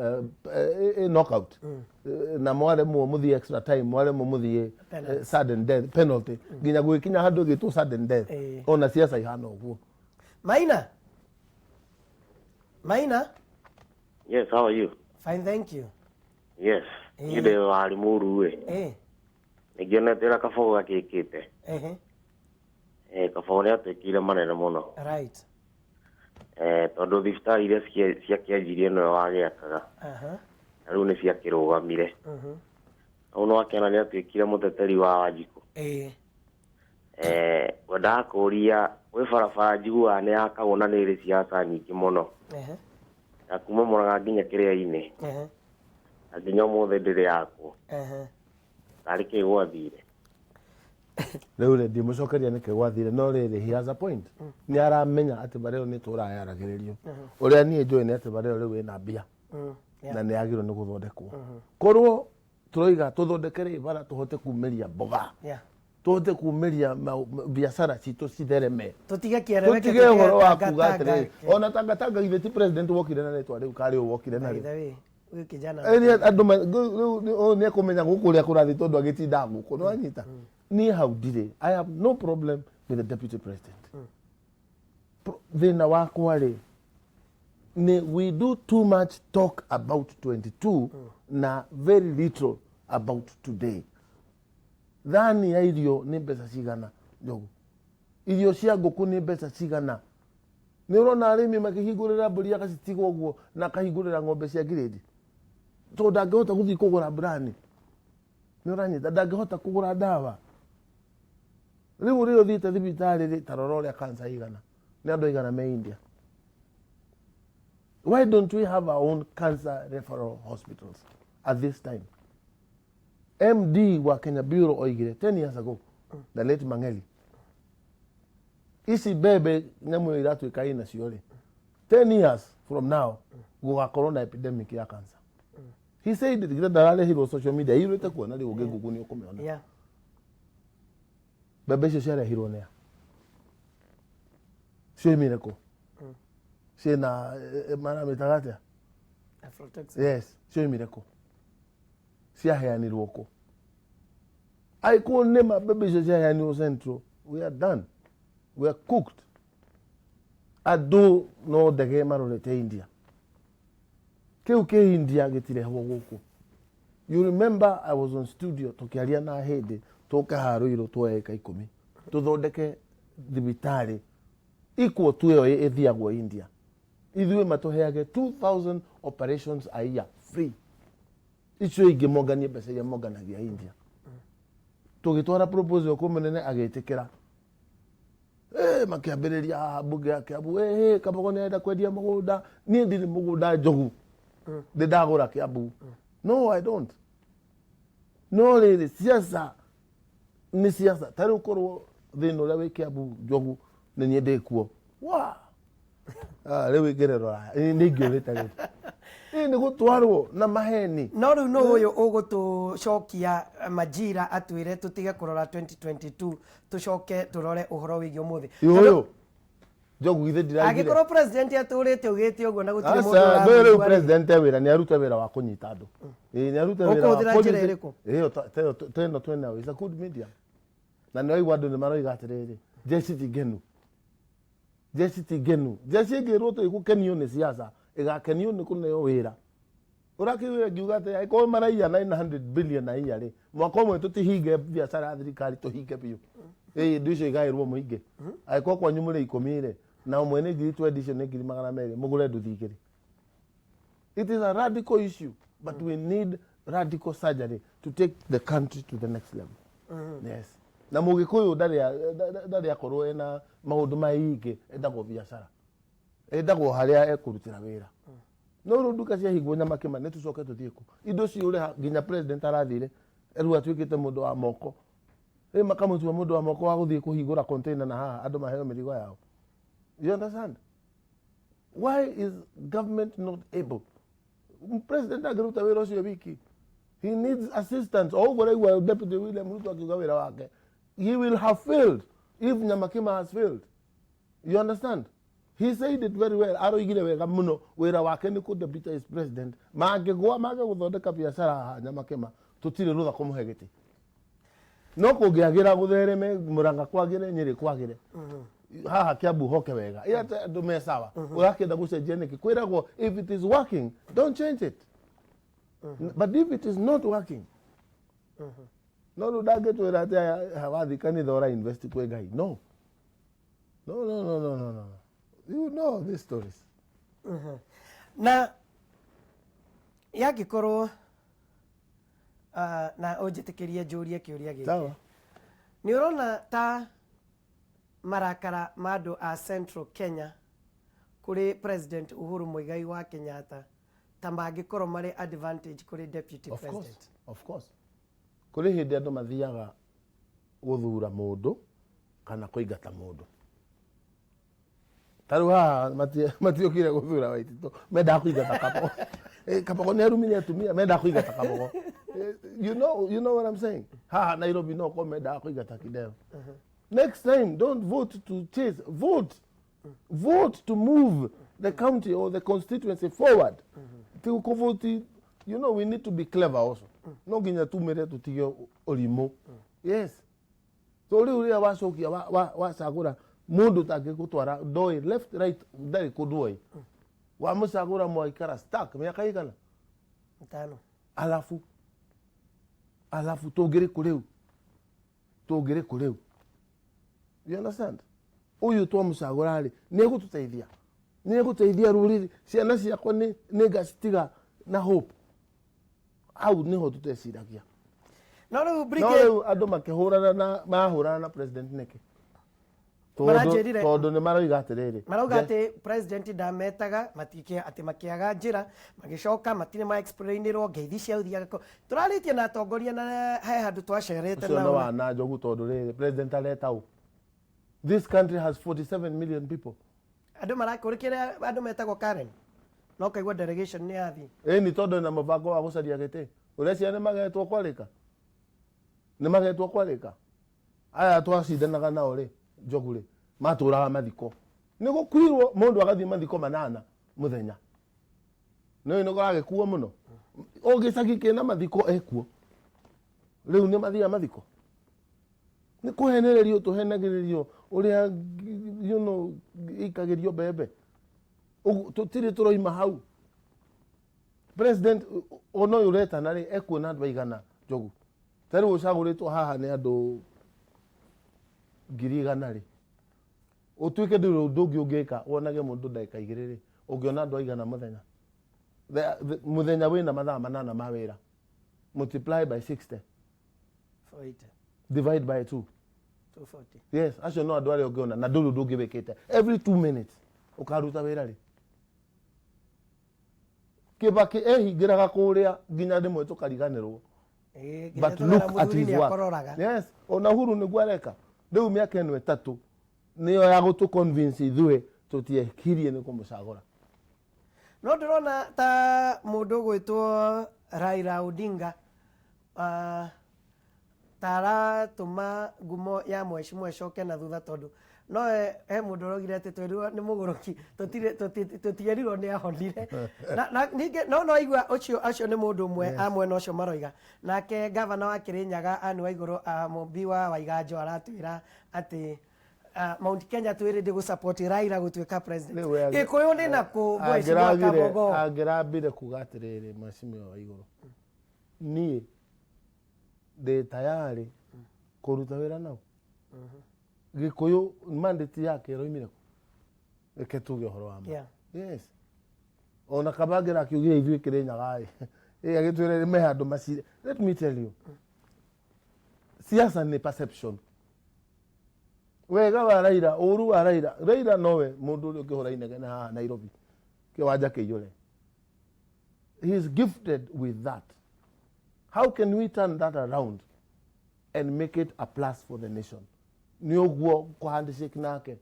knockout, na mwaremwo mũthiĩ extra time, mwaremwo mũthiĩ sudden death penalty, nginya gwĩkinya handũ ĩgĩtwo sudden death. Ona siasa ihana ũguo. Maina, Maina. Yes, how are you? Fine, thank you. Yes. Niĩ ndĩ wa Limuru ĩ. Nĩngĩonete ũrĩa Kabogo gakĩkĩte. Kabogo nĩ atuĩkire manene mũno. Tondũ thibitarĩ iria ciakĩanjirie nĩwe wagĩakaga. Na rĩu nĩ ciakĩrũgamire. Hau no akĩona nĩ atuĩkire mũteteri wa Wanjikũ. Ngwendaga kũũria gwĩ barabara njiguaga nĩ yakagwo na nĩ ĩrĩ ciaca nyingĩ mũno. Ya kuma Mũrang'a nginya Kĩrĩa-inĩ. Na nginya ũmũthĩ ndĩrĩ yakwo. Tarĩ kĩ gwathire? Rĩu rĩ, ndimũcokeria nĩkĩ gwathire, no rĩrĩ, he has a point. Nĩ aramenya atĩ bara ĩyo nĩ tũraga yaragĩrĩrio. Ũrĩa niĩ njũĩ nĩ atĩ bara ĩyo rĩu ĩna mbia na nĩ yagĩrĩirwo nĩ gũthondekwo. Korwo tũroiga tũthondekere bara tũhote kumĩria mboga, tũhote kumĩria biacara citũ cithereme, Tũtige kĩereweke. Tũtige ũhoro wa kuga atĩrĩrĩ, ona tangatanga githĩ ti president wokire na rĩtwa rĩu karĩ ũ wokire By narĩo? the way, huyu kijana Ĩrĩa andũ rĩu ũyũ nĩ ekũmenya gũkũ ũrĩa kũrathiĩ tondũ agĩtindaga gũkũ nĩ wanyita. Niĩ hau ndirĩ, I have no problem with the deputy president. Thĩna wakwa rĩ nĩ we do too much talk about 22 na very little about today. Thani ya irio nĩ mbeca cigana, Njogu? Irio cia ngũkũ nĩ mbeca cigana? Nĩ ũrona arĩmi makĩhingũrĩra mbũri agacitiga ũguo na akahingũrĩra ng'ombe cia ngirĩndi tondũ ndangĩhota gũthiĩ kũgũra brani. Nĩ ũranyita, ndangĩhota kũgũra ndawa. Rĩu ũrĩa ũthiĩte thibitarĩ rĩ, ta rora ũrĩa cancer igana. Nĩ andũ aigana me India. Why don't we have our own cancer referral hospitals at this time? MD wa Kenya Bureau oigire 10 years ago, the late Mangeli. Ici mbembe nyamũ ĩyo iratuĩka ĩ nacio rĩ, 10 years from now gũgakorwo na epidemic ya cancer. He said it, githĩ ndararehirwo social media, iyũrĩte kuona rĩu ũngĩ Google nĩ ũkũmĩona. Mbembe icio ciarehirwo nĩa? Cioimire kũ? Ciĩna maramĩtaga atĩa? Aflatoxin. Yes, cioimire kũ? Ciaheanirwo kũ? Angĩkorwo nĩma mbembe icio ciaheanirwo Central, we are done. We are cooked. Andũ no ndege marorete India. Kĩu kĩ India gĩtirehwo gũkũ. You remember I was on studio tũkĩaria na hĩndĩ tũke haha Ruiru tuoe ĩka 10 tũthondeke thibitarĩ equal to ĩyo ĩthiagwo India. Ithuĩ matũheage 2000 operations a year free. Icio ingĩ monganie mbeca iria monganagia India. Tũgĩtwara proposal kwĩ mũnene agĩtĩkĩra. Makĩambĩrĩria haha mbunge ya Kiambu, Kabogo nĩ arenda kwendia mũgũnda. Niĩ ndirĩ mũgũnda Njogu. Ndĩ ndagũra Kiambu. No, I don't. No rĩrĩ, siasa nĩ siasa. Ta rĩu korwo thĩna ũrĩa wĩ Kiambu Njogu nĩ niĩ ndĩ kuo. Wa! Rĩu ingĩrĩrora, nĩ ingĩũrĩte rĩu. Ĩ, nĩ gũtwarwo na maheni. No rĩu nũ ũyũ ũgũtũcokia majira atwĩre tũtige kũrora 2022 tũcoke tũrore ũhoro wĩgiĩ ũmũthĩ. Ũyũ Njogu githĩ ndiraigire. Angĩkorwo president atũrĩte augĩte ũguo na gũtirĩ mũndũ Aca, ndũĩ rĩu ũramũigua rĩ. president e wĩra nĩ arute wĩra wa kũnyita andũ. Ĩĩ, nĩ arute wĩra wa Ũkũhũthĩra njĩra kũnyita- ĩrĩkũ? Ĩyo, ta ĩyo ta ĩno twĩnayo, it's a good media. Na nĩ waigua andũ nĩ maroiga atĩrĩrĩ, jeshi ti ngenu. Jeshi ti ngenu. Jeshi ĩngĩrwo tũgũkenio nĩ siasa, ĩgakenio nĩ kũneo wĩra. Ũrakĩiguire ngiuga atĩ angĩkorwo maraiya 900 billion a year rĩ, mwaka ũmwe tũtihinge biacara ya thirikari tũhinge biũ. Ĩĩ, indo icio igaĩrwo mũingĩ. Angĩkorwo kwanyu mũrĩ 10 rĩ, na ũmwe nĩ ngiri twendi, icio nĩ ngiri magana merĩ, mũgũre nduthi igĩrĩ. It is a radical issue, but we need radical surgery to take the country to the next level. Yes. Na Mũgĩkũyũ ndarĩ akorwo ena maũndũ maingĩ, endagwo biacara. Endagwo harĩa ekũrutĩra wĩra. No rĩu nduka ciahingwo Nyamakĩma nĩ tũcoke tũthiĩ kũ? Indo ciũre ha nginya president arathire rĩu atuĩkĩte mũndũ wa moko. Rĩu makamũtua mũndũ wa moko wa gũthiĩ kũhingũra container na haha andũ maheo mĩrigo yao. You understand? Why is government not able? President angĩruta wĩra ũcio wiki. He needs assistance. O ũguo ũraigua Deputy William Ruto akiuga wĩra wake. He will have failed if Nyamakima has failed. You understand? He said it very well. Aroigire wega muno wĩra wake nĩ kũ deputize president. Mangĩgwa mage gũthondeka biacara haha Nyamakima tũtirĩ rũtha kũmũhe gĩtĩ. No kũngĩagĩra gũthereme Murang'a kwagĩre Nyĩrĩ kwagĩre. Haha Kiambu hoke wega. Ĩ atĩ andũ me sawa. Ũrakĩenda gũcenjia nĩkĩ? Kwĩragwo if it is working don't change it. But if it is not working no rĩu ndangĩtwĩra atĩ aya wathiĩ kanitha ũra invest kwĩ Ngai. No. No, no, no, no, no, no. You know these stories. Na yangĩkorwo na ũnjĩtĩkĩrie njũrie kĩũria gĩkĩ. Sawa. Nĩ ũrona ta marakara ma andũ a Central Kenya kũrĩ President Uhuru Muigai wa Kenyatta ta mangĩkorwo marĩ advantage kũrĩ Deputy Of President? course, of course. Kũrĩ hĩndĩ andũ mathiaga gũthura mũndũ kana kũingata mũndũ. Ta rĩu haha matiokire gũthura Waititũ, mendaga kũingata Kabogo. Kabogo nĩ arumire atumia, mendaga kũingata Kabogo. You know what I'm saying? Haha Nairobi no korwo mendaga kũingata Kidero. Next time, don't vote to chase, vote. Vote to move the county or the constituency forward. Ti kũvoti, you know, we need to be clever also. No nginya tumire tũtige ũrimũ. Yes. So rĩu rĩrĩa wacokia wacagũra mũndũ ũtangĩgũtwara ndoĩ left right ndarĩ kũndũ oĩ. Wamũcagũra mwaikara stuck mĩaka igana? 5. Alafu tũngĩrĩ kũ rĩu? Tũngĩrĩ kũ rĩu? You understand? Ũyũ twamũcagũra rĩ, nĩ egũtũteithia. Nĩ egũteithia rũrĩrĩ. Ciana ciakwa nĩ ngacitiga na hope. Hau nĩho tũteciragia. No rĩu No brigade rĩu andũ makĩhũrana na marahũrana na president nĩkĩ? Tondũ Maranjĩrire- tondũ nĩ maroiga atĩrĩrĩ, Marauga atĩ president ndametaga matike atĩ makĩaga njĩra magĩcoka matirĩ ma explainĩrwo ngeithi cia ũthiaga kũ. Tũrarĩtie na atongoria na he handũ twacerete ũcio nĩ nao. Wana Njogu, tondũ rĩrĩ, president areta ũ? This country has 47 million people. Andũ marakũrĩ kĩrĩa andũ metagwo Karen, no kaigua delegation nĩ yathiĩ. Ĩni tondũ ena mũbango wa gũcaria gĩtĩ. Ũreciria nĩ magetwo kwarĩka? Nĩ magetwo kwarĩka? Aya twacindanaga nao rĩ, Njogu rĩ, matũraga mathiko. Nĩ gũkuirwo mũndũ agathiĩ mathiko manana mũthenya. Nĩ nĩ kũragĩkuo mũno. O gĩcagi kĩna mathiko ekuo. Rĩu nĩ mathiaga mathiko. Nĩ kũhenererio tũhenagĩrĩrio ũrĩa ikagĩrio mbembe. Ũguo tũtirĩ tũroima hau. President ona ũyũ ũretana rĩ, ekuona andũ aigana, Njogu? Ta rĩu ũcagũrĩtwo haha nĩ andũ 100,000 rĩ, ũtuĩke ndũrĩ ũndũ ũngĩ ũngĩka wonage mũndũ ndagĩka 2 rĩ, ũngĩona andũ aigana mũthenya? Mũthenya wĩna mathaa 8 ma wĩra, multiply by 60. 480. Divide by 2. 240. Yes, acio no andũ arĩa ũngĩona na ndũrĩ ũndũ ũngĩ wĩkĩte. Every 2 minutes ũkaruta wĩra rĩ. Kibaki ehingĩraga kũrĩa nginya rĩmwe tũkariganĩrwo. Nginya But tũkera look at mũthuri his nĩ work. akororaga. Yes, ona Uhuru nĩguo areka. Rĩu mĩaka ĩno 3 nĩyo ya gũtũ convince ithuĩ tũtiekirie nĩ kũmũcagũra. No ndĩrona ta mũndũ ũgwĩtwo Raila Odinga ta aratũma ngumo ya mheshimiwa ĩcoke na thutha, tondũ no he mũndũ ũraugire atĩ twerirwo nĩ mũgũrũki, tũtierirwo nĩ ahonire. Na ningĩ no aigua ũcio, acio nĩ mũndũ ũmwe a mwena ũcio maroiga. Nake gavana wa Kirinyaga Anne Waigũrũ, Mũmbi wa Waiganjo, aratwĩra atĩ Mount Kenya twĩ ready gũ support Raila gũtuĩka president. Rĩu we Gĩkũyũ nĩ nakũ, mheshimiwa Kabogo? Angĩrambire kuga atĩrĩrĩ, mheshimiwa Waigũrũ, niĩ ndĩ tayari kũruta wĩra nau. Gĩkũyũ mandate yake ĩroimire kũ? Reke tuge ũhoro wa ma. Yes, ona kaba angĩrakiugire ithuĩ Kĩrĩnyaga ĩ, ĩ agĩtwĩre me handũ macire. Let me tell you, siasa nĩ perception. Wega wa Raila, ũru wa Raila, Raila nowe mũndũ ũrĩa ũngĩhũra inegene haha Nairobi kĩwanja kĩiyũre. He is gifted with that. How can we turn that around and make it a plus for the nation? Nĩ ũguo kũ handshake nake,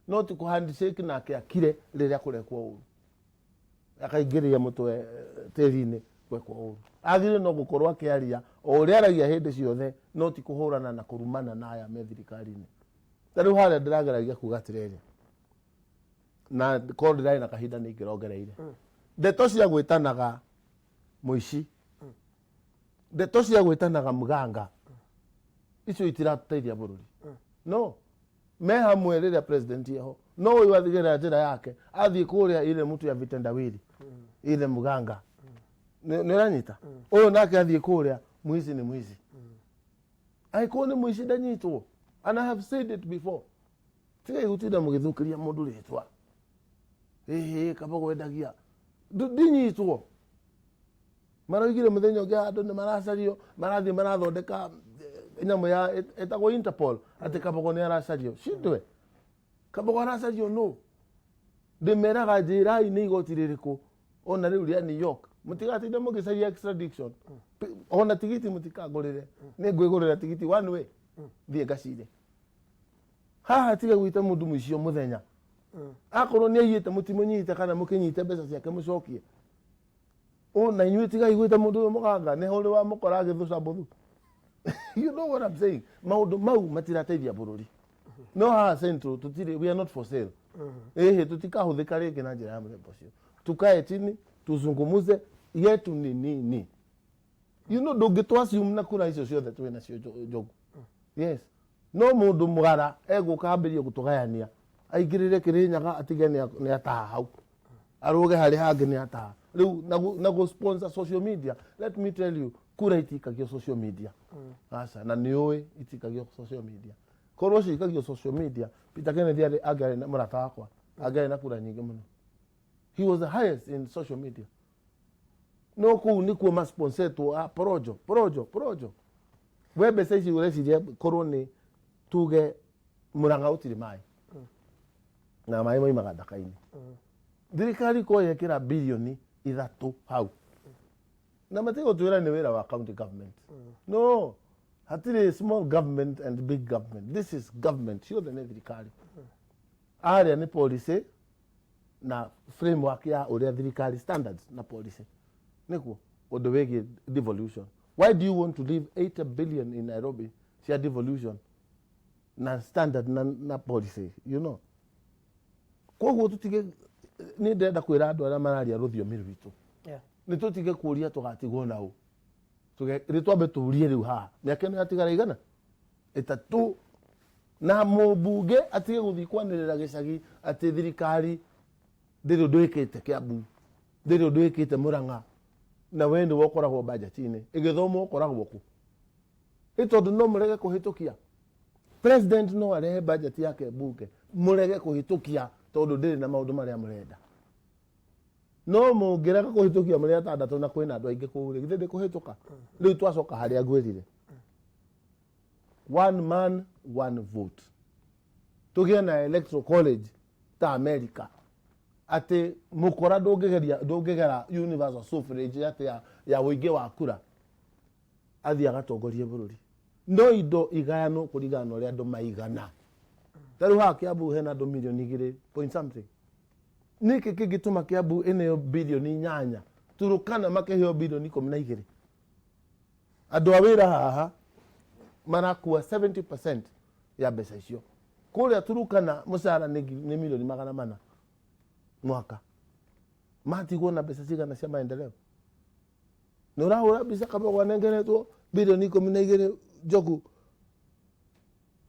no ti kũ handshake nake akire rĩrĩa kũrekwo ũru, akaingĩria mũtwe tĩri-inĩ gwekwo ũru. Agĩrĩire no gũkorwo akĩaria o ũrĩa aragia hĩndĩ ciothe, no ti kũhũrana na kũrumana na aya me thirikari-inĩ. Ta rĩu harĩa ndĩrageragia kuga atĩrĩrĩ, na korwo ndĩrarĩ na kahinda nĩ ingĩrongereire ndeto cia gwĩtanaga mũici, ndeto cia gwĩtanaga mganga, icio itiratũteithia bũrũri. No me hamwe rĩrĩa president eho, no ũyũ athigĩrĩra njĩra yake, athiĩ kũrĩa ile mtu ya vitendawili, ile mganga, nĩ ũranyita? Ũyũ nake athiĩ kũrĩa mwizi nĩ mwizi. Angĩkorwo nĩ mũici ndanyitwo. And I have said it before, tigai gũtinda mũgĩthũkĩria mũndũ rĩtwa. Ĩhĩ, kaba gwendagia ndinyitwo. Maroigire mũthenya ũngĩ andũ nĩ maracario, marathiĩ marathondeka nyamũ ya ĩtagwo Interpol atĩ Kabogo nĩ aracario. Cindwe Kabogo aracario nũ? Ndĩmeraga njĩrai nĩ igoti rĩrĩkũ ona rĩu rĩa New York. Mũtigatinde mũgĩcaria extradition. Ona tigiti mũtikangũrĩre, nĩ ngwĩgũrĩra tigiti one way thiĩ ngacire haha. Tiga gwĩta mũndũ mũici o mũthenya. Akorwo nĩ aiyĩte, mũtimũnyite kana mũkĩnyite mbeca ciake mũcokie. O na inyuĩ tigai gwĩta mũndũ ũyũ mũganga. Nĩ ũrĩ wa mũkora agĩthũca mbũthu. You know what I'm saying? Maũndũ mau matirateithia bũrũri. No haha Central tũtirĩ, we are not for sale. Ĩhĩ, tũtikahũthĩka rĩngĩ na njĩra ya mũthemba ũcio. Tukae chini tuzungumuze yetu ni nini. Ndũngĩtũ assume na kura icio ciothe twĩ nacio, Njogu. Yes, no mũndũ mũgara egũka ambĩrie gũtũgayania, aingĩrĩre Kĩrĩnyaga, atige nĩ ataha hau, arũge harĩ hangĩ nĩ ataha rĩu na gũ sponsor social media. Let me tell you, kura itikagio social media. Aca, na nĩ ũĩ itikagio social media. Korwo cikagio social media, Peter Kennedy arĩ angĩarĩ na mũrata wakwa angĩarĩ na kura nyingĩ mũno. He was the highest in social media. No kũu nĩkuo masponsetwo a porojo porojo porojo. We mbeca ici ũreciria korwo nĩ tuge Murang'a gũtirĩ maĩ na maĩ maimaga ndaka-inĩ, thirikari ko yekĩra 3 bilioni hau na matigũtwĩra nĩ wĩra wa county government. No hatirĩ small government and big government, this is government ciothe nĩ thirikari. Arĩa nĩ policy na framework ya ũrĩa thirikari, standards na policy nĩkuo ũndũ wĩgiĩ devolution. Why do you want to leave 80 billion in Nairobi cia devolution na standard na policy? Koguo tutige, nĩ ndĩrenda kwĩra andũ arĩa mararia rũthiomi rwitũ nĩ tũtige kũria tũgatigwo nau. Rĩ twambe tũrie rĩu haha mĩaka ĩno yatigara 300, na mũmbunge atige gũthiĩ kwanĩrĩra gĩcagi atĩ thirikari ndĩrĩ ũndũ ĩkĩte Kĩambu, ndĩrĩ ũndũ ĩkĩte Mũrang'a, na we nĩwe ũkoragwo budget-inĩ ĩgĩthomwo, ũkoragwo kũ? Ĩ tondũ no mũrege kũhĩtũkia, president no arehe budget yake mbunge, mũrege kũhĩtũkia tondũ ndĩrĩ na maũndũ marĩa mũrenda. No mũngĩrega kũhĩtũkia mũrĩ atandatũ na kwĩna andũ aingĩ kũu rĩ, githĩ ndĩkũhĩtũka? Rĩu twacoka harĩa ngwĩrire, one man, one vote, tũgĩe na electoral college ta America, atĩ mũkora ndũngĩgeria, ndũngĩgera universal suffrage atĩ ya ũingĩ wa kura athiĩ agatongorie bũrũri, no indo igayanwo kũringana na ũrĩa andũ maigana. Ta rĩu haha Kĩambu hena andũ 2 milioni point something. Nĩkĩ kĩngĩtũma Kĩambu ĩneo 8 bilioni, Turukana makĩheo 12 bilioni? Andũ a wĩra haha marakua 70% ya mbeca icio. Kũrĩa Turukana mũcara nĩ 400 milioni mwaka, matigwo na mbeca cigana cia maendeleo? Nĩ ũrahũra mbica Kabogo anengeretwo 12 bilioni, Njogu,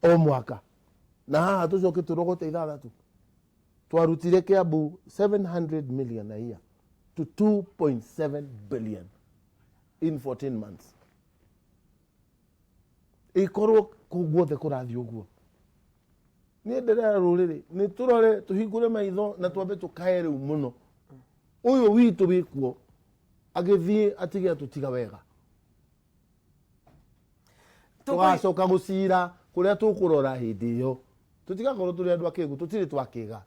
o mwaka, na haha tũcoke tũrogote ithathatũ. Twarutire Kiambu 700 million a year to 2.7 billion in 14 months. Ikorwo kũu guothe kũrathiĩ ũguo, niĩ ndĩrera rũrĩrĩ nĩ tũrore, tũhingũre maitho na twambe tũkae rĩu mũno. Ũyũ witũ wĩkuo agĩthiĩ atige atũtiga wega, tũgacoka gũcira kũrĩa tũkũrora hĩndĩ ĩyo. Tũtigakorwo tũrĩ andũ akĩgu, tũtirĩ twakĩga,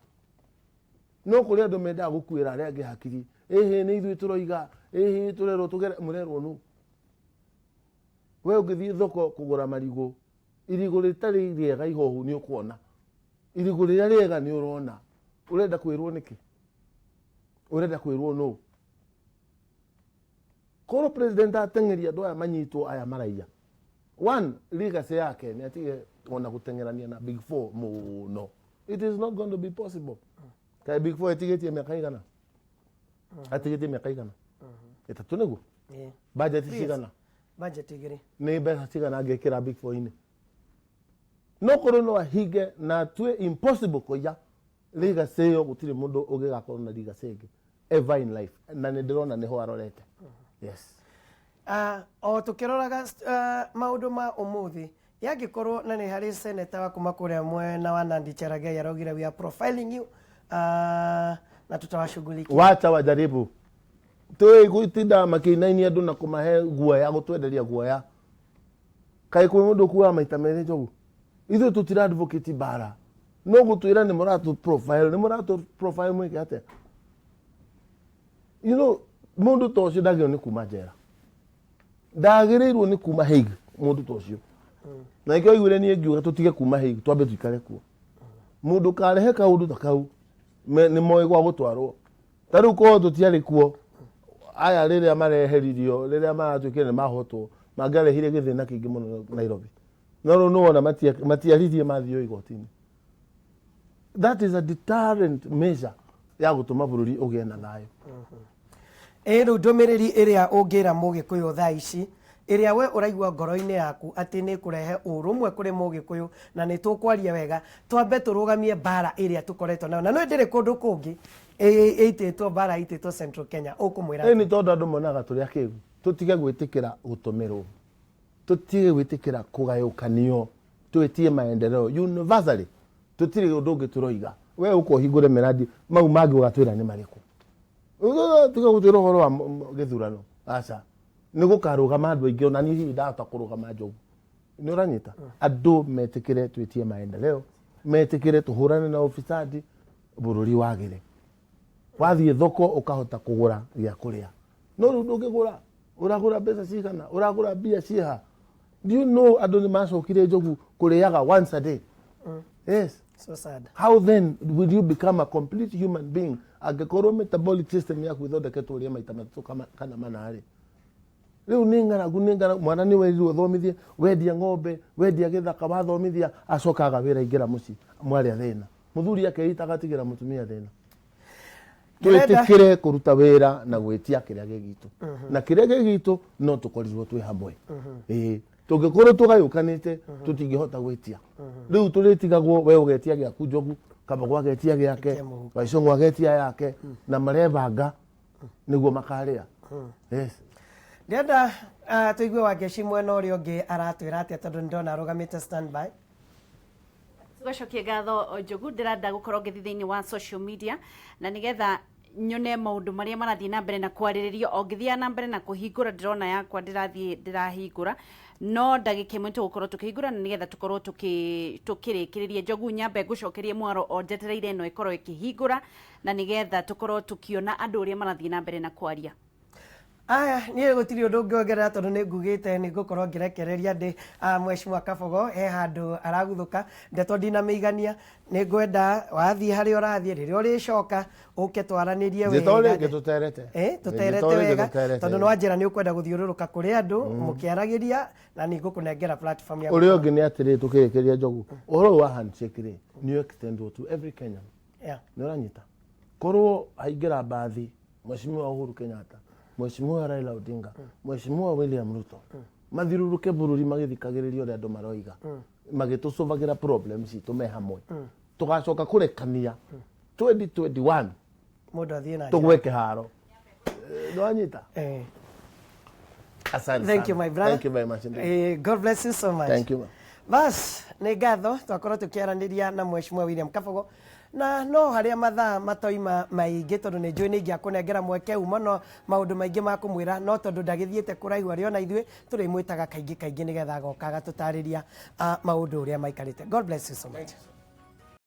no kũrĩ andũ mendaga gũkuĩra arĩa angĩ hakiri. Ĩhĩ, nĩ ithuĩ tũroiga, ĩhĩ, tũrerwo tũgere, mũrerwo nũ? We ũngĩthiĩ thoko kũgũra marigũ, irigũ rĩtarĩ rĩega ihohu nĩ ũkuona, irigũ rĩrĩa rĩega nĩ ũrona. Ũrenda kwĩrwo nĩkĩ? Ũrenda kwĩrwo nũ? Korwo president ateng'eria andũ aya manyitwo, aya maraiya, one legacy yake nĩ atige ona gũteng'erania na Big Four mũno. It is not going to be possible. Kaĩ Big Four ĩtigĩtie mĩaka igana? Atigĩtie mĩaka 300 nĩguo? Budget cigana? Budget igĩrĩ. Nĩ mbeca cigana angĩkĩra Big Four-inĩ? No korwo no ahinge na atue impossible kũiya legacy ĩyo, gũtirĩ mũndũ ũngĩgakorwo na legacy ĩngĩ ever in life, na nĩ ndĩrona nĩho arorete, yes. O tũkĩroraga maũndũ ma ũmũthĩ, yangĩkorwo na nĩ harĩ seneta wa kuma kũrĩa mwena wa Nandi Cherargei araugire, "We are profiling you na tutawashughulikia." Wacha wajaribu. Tũĩ gũtinda makĩinainia andũ na kũmahe guoya, gũtwenderia guoya. Kaĩ kwĩ mũndũ ũkuaga maita merĩ, Njogu? Ithuĩ tũtira advocate mbara, no gũtwĩra nĩ mũratũ profile, nĩ mũratũ profile mwĩke atĩa? Mũndũ ta ũcio ndagĩrĩirwo nĩ kuma njera, ndagĩrĩirwo nĩ kuma Hague mũndũ ta ũcio. Na nĩkĩo aiguire niĩ ngiuga tũtige kuma Hague, twambe tuikare kuo. Mũndũ karehe kaũndũ ta kau nĩ moĩ gwa gũtwarwo. Ta rĩu korwo tũtiarĩ kuo, aya rĩrĩa mareheririo, rĩrĩa maratuĩkire nĩ mahotwo, mangĩarehire gĩthĩna kĩingĩ mũno Nairobi. No rĩu nĩwona matiaririe, mathiĩ igoti-inĩ. That is a deterrent measure ya gũtũma bũrũri ũgĩe na thayũ. Ĩ rĩu ndũmĩrĩri ĩrĩa ũngĩra mũgĩkũyũ thaa ici, ĩrĩa we ũraigua ngoro-inĩ yaku atĩ nĩ kũrehe ũrũmwe kũrĩ mũgĩkũyũ, na nĩ tũkwaria wega, twambe tũrũgamie mbara ĩrĩa tũkoretwo nayo na no ndĩrĩ kũndũ kũngĩ ĩitĩtwo, mbara ĩitĩtwo Central Kenya, ũkũmwĩra Ĩ nĩ tondũ andũ monaga tũrĩ akĩgu. Tũtige gwĩtĩkĩra gũtũmĩrwo, tũtige gwĩtĩkĩra kũgayũkanio, twĩtie maendeleo universally. Tũtirĩ ũndũ ũngĩ tũroiga. We ũka ũhingũre mĩrandi, mau mangĩ ũgatwĩra nĩ marĩkũ. Tiga gũtwĩra ũhoro wa gĩthurano, aca. Nĩ gũkarũgama andũ aingĩ, ona niĩ hihi ndahota kũrũgama, Njogu. Nĩ ũranyita? Andũ metĩkĩre twĩtie maendeleo, metĩkĩre tũhũrane na ufisadi, bũrũri wagĩre. Wathiĩ thoko ũkahota kũgũra gĩa kũrĩa. No rĩu ndũngĩgũra, ũragũra mbeca cigana, ũragũra mbia ciĩha. Do you know andũ nĩ macokire Njogu kũrĩaga once a day? Yes. So sad. How then will you become a complete human being angĩkorwo metabolic system yaku ĩthondeketwo ũrĩe maita matatũ kana mana rĩ? Rĩu nĩ ng'aragu, nĩ ng'aragu, mwana nĩ werirwo ũthomithie, wendia ng'ombe, wendia gĩthaka, wathomithia, acoka aga wĩra aingĩra mũciĩ, mwarĩa thĩna. Mũthuri akeita agatigĩra mũtumia thĩna. Twĩtĩkĩre kũruta wĩra na gwĩtia kĩrĩa gĩ gitũ. Na kĩrĩa gĩ gitũ no tũkorirwo twĩ hamwe. Ĩĩ. Tũngĩkorwo tũgayũkanĩte tũtingĩhota gwĩtia. Rĩu tũrĩtigagwo we ũgetia gĩaku Njogu, Kabogo agetia gĩake, Waicũng'wa agetia yake, na marebanga nĩguo makarĩa. Yes. Ndĩrenda tũigue Wangeci mwena ũrĩa ũngĩ aratwĩra atĩa tondũ nĩndona arũgamĩte standby. Tũgacokia ngatho Njogu, ndĩrenda gũkorwo ngĩthiĩ thĩinĩ wa social media na nĩgetha nyone maũndũ marĩa marathiĩ na mbere na kwarĩrĩrio. O ngĩthiaga na mbere na kũhingũra ndĩrona yakwa ndĩrathiĩ ndĩrahingũra, no ndagĩka ĩmwe tũgũkorwo tũkĩhingũra na nĩgetha tũkorwo tũkĩrĩkĩrĩria. Njogu, nyambe ngũcokerie mwaro o njetereire ĩno ĩkorwo ĩkĩhingũra na nĩgetha tũkorwo tũkĩona andũ ũrĩa marathiĩ na mbere na kwaria. Aya, niĩ gũtirĩ ũndũ ũngĩongerera tondũ nĩ ngugĩte nĩ ngũkorwo ngĩrekereria ndĩ Mheshimiwa Kabogo he handũ araguthũka, ndeto ndinamĩigania, nĩ ngwenda wathiĩ harĩa ũrathiĩ, rĩrĩa ũrĩcoka ũke twaranĩrie wega. Njĩta rĩngĩ tũterete. Tũterete wega, tondũ nĩ wanjĩra nĩ ũkwenda gũthiũrũrũka kũrĩ andũ mũkĩaragĩria na nĩ ngũkũnengera platform ya Ũrĩa ũngĩ nĩ atĩrĩ, tũkĩrĩkĩria Njogu, ũhoro ũyũ wa handshake rĩ, nĩ extendwo to every Kenyan. Nĩ ũranyita? Korwo haingĩra mbathi Mheshimiwa Uhuru Kenyatta, Mheshimiwa Raila Odinga, Mheshimiwa William Ruto, mathiũrũrũke bũrũri magĩthikagĩrĩria ũrĩa andũ maroiga, magĩtũcũbagĩra problems citũ me hamwe, tũgacoka kũrekania 2021 mũndũ athiĩ na njĩra. Tũgwe kĩharo. Nĩwanyita? Asante Thank you, sana. my brother. Thank you very much indeed. God bless you so much. Thank you, ma'am. Bas, nĩ ngatho twakorwo tũkĩaranĩria na Mheshimiwa William Kabogo na no harĩa mathaa matoima maingĩ tondũ nĩ njũĩ nĩ ingĩakũnengera mweke uma no maũndũ maingĩ ma kũmwĩra, no tondũ ndagĩthiĩte kũraihu arĩ ona ithuĩ tũrĩmwĩtaga kaingĩ kaingĩ nĩgetha agoka agatũtarĩria maũndũ ũrĩa maikarĩte. God bless you so much.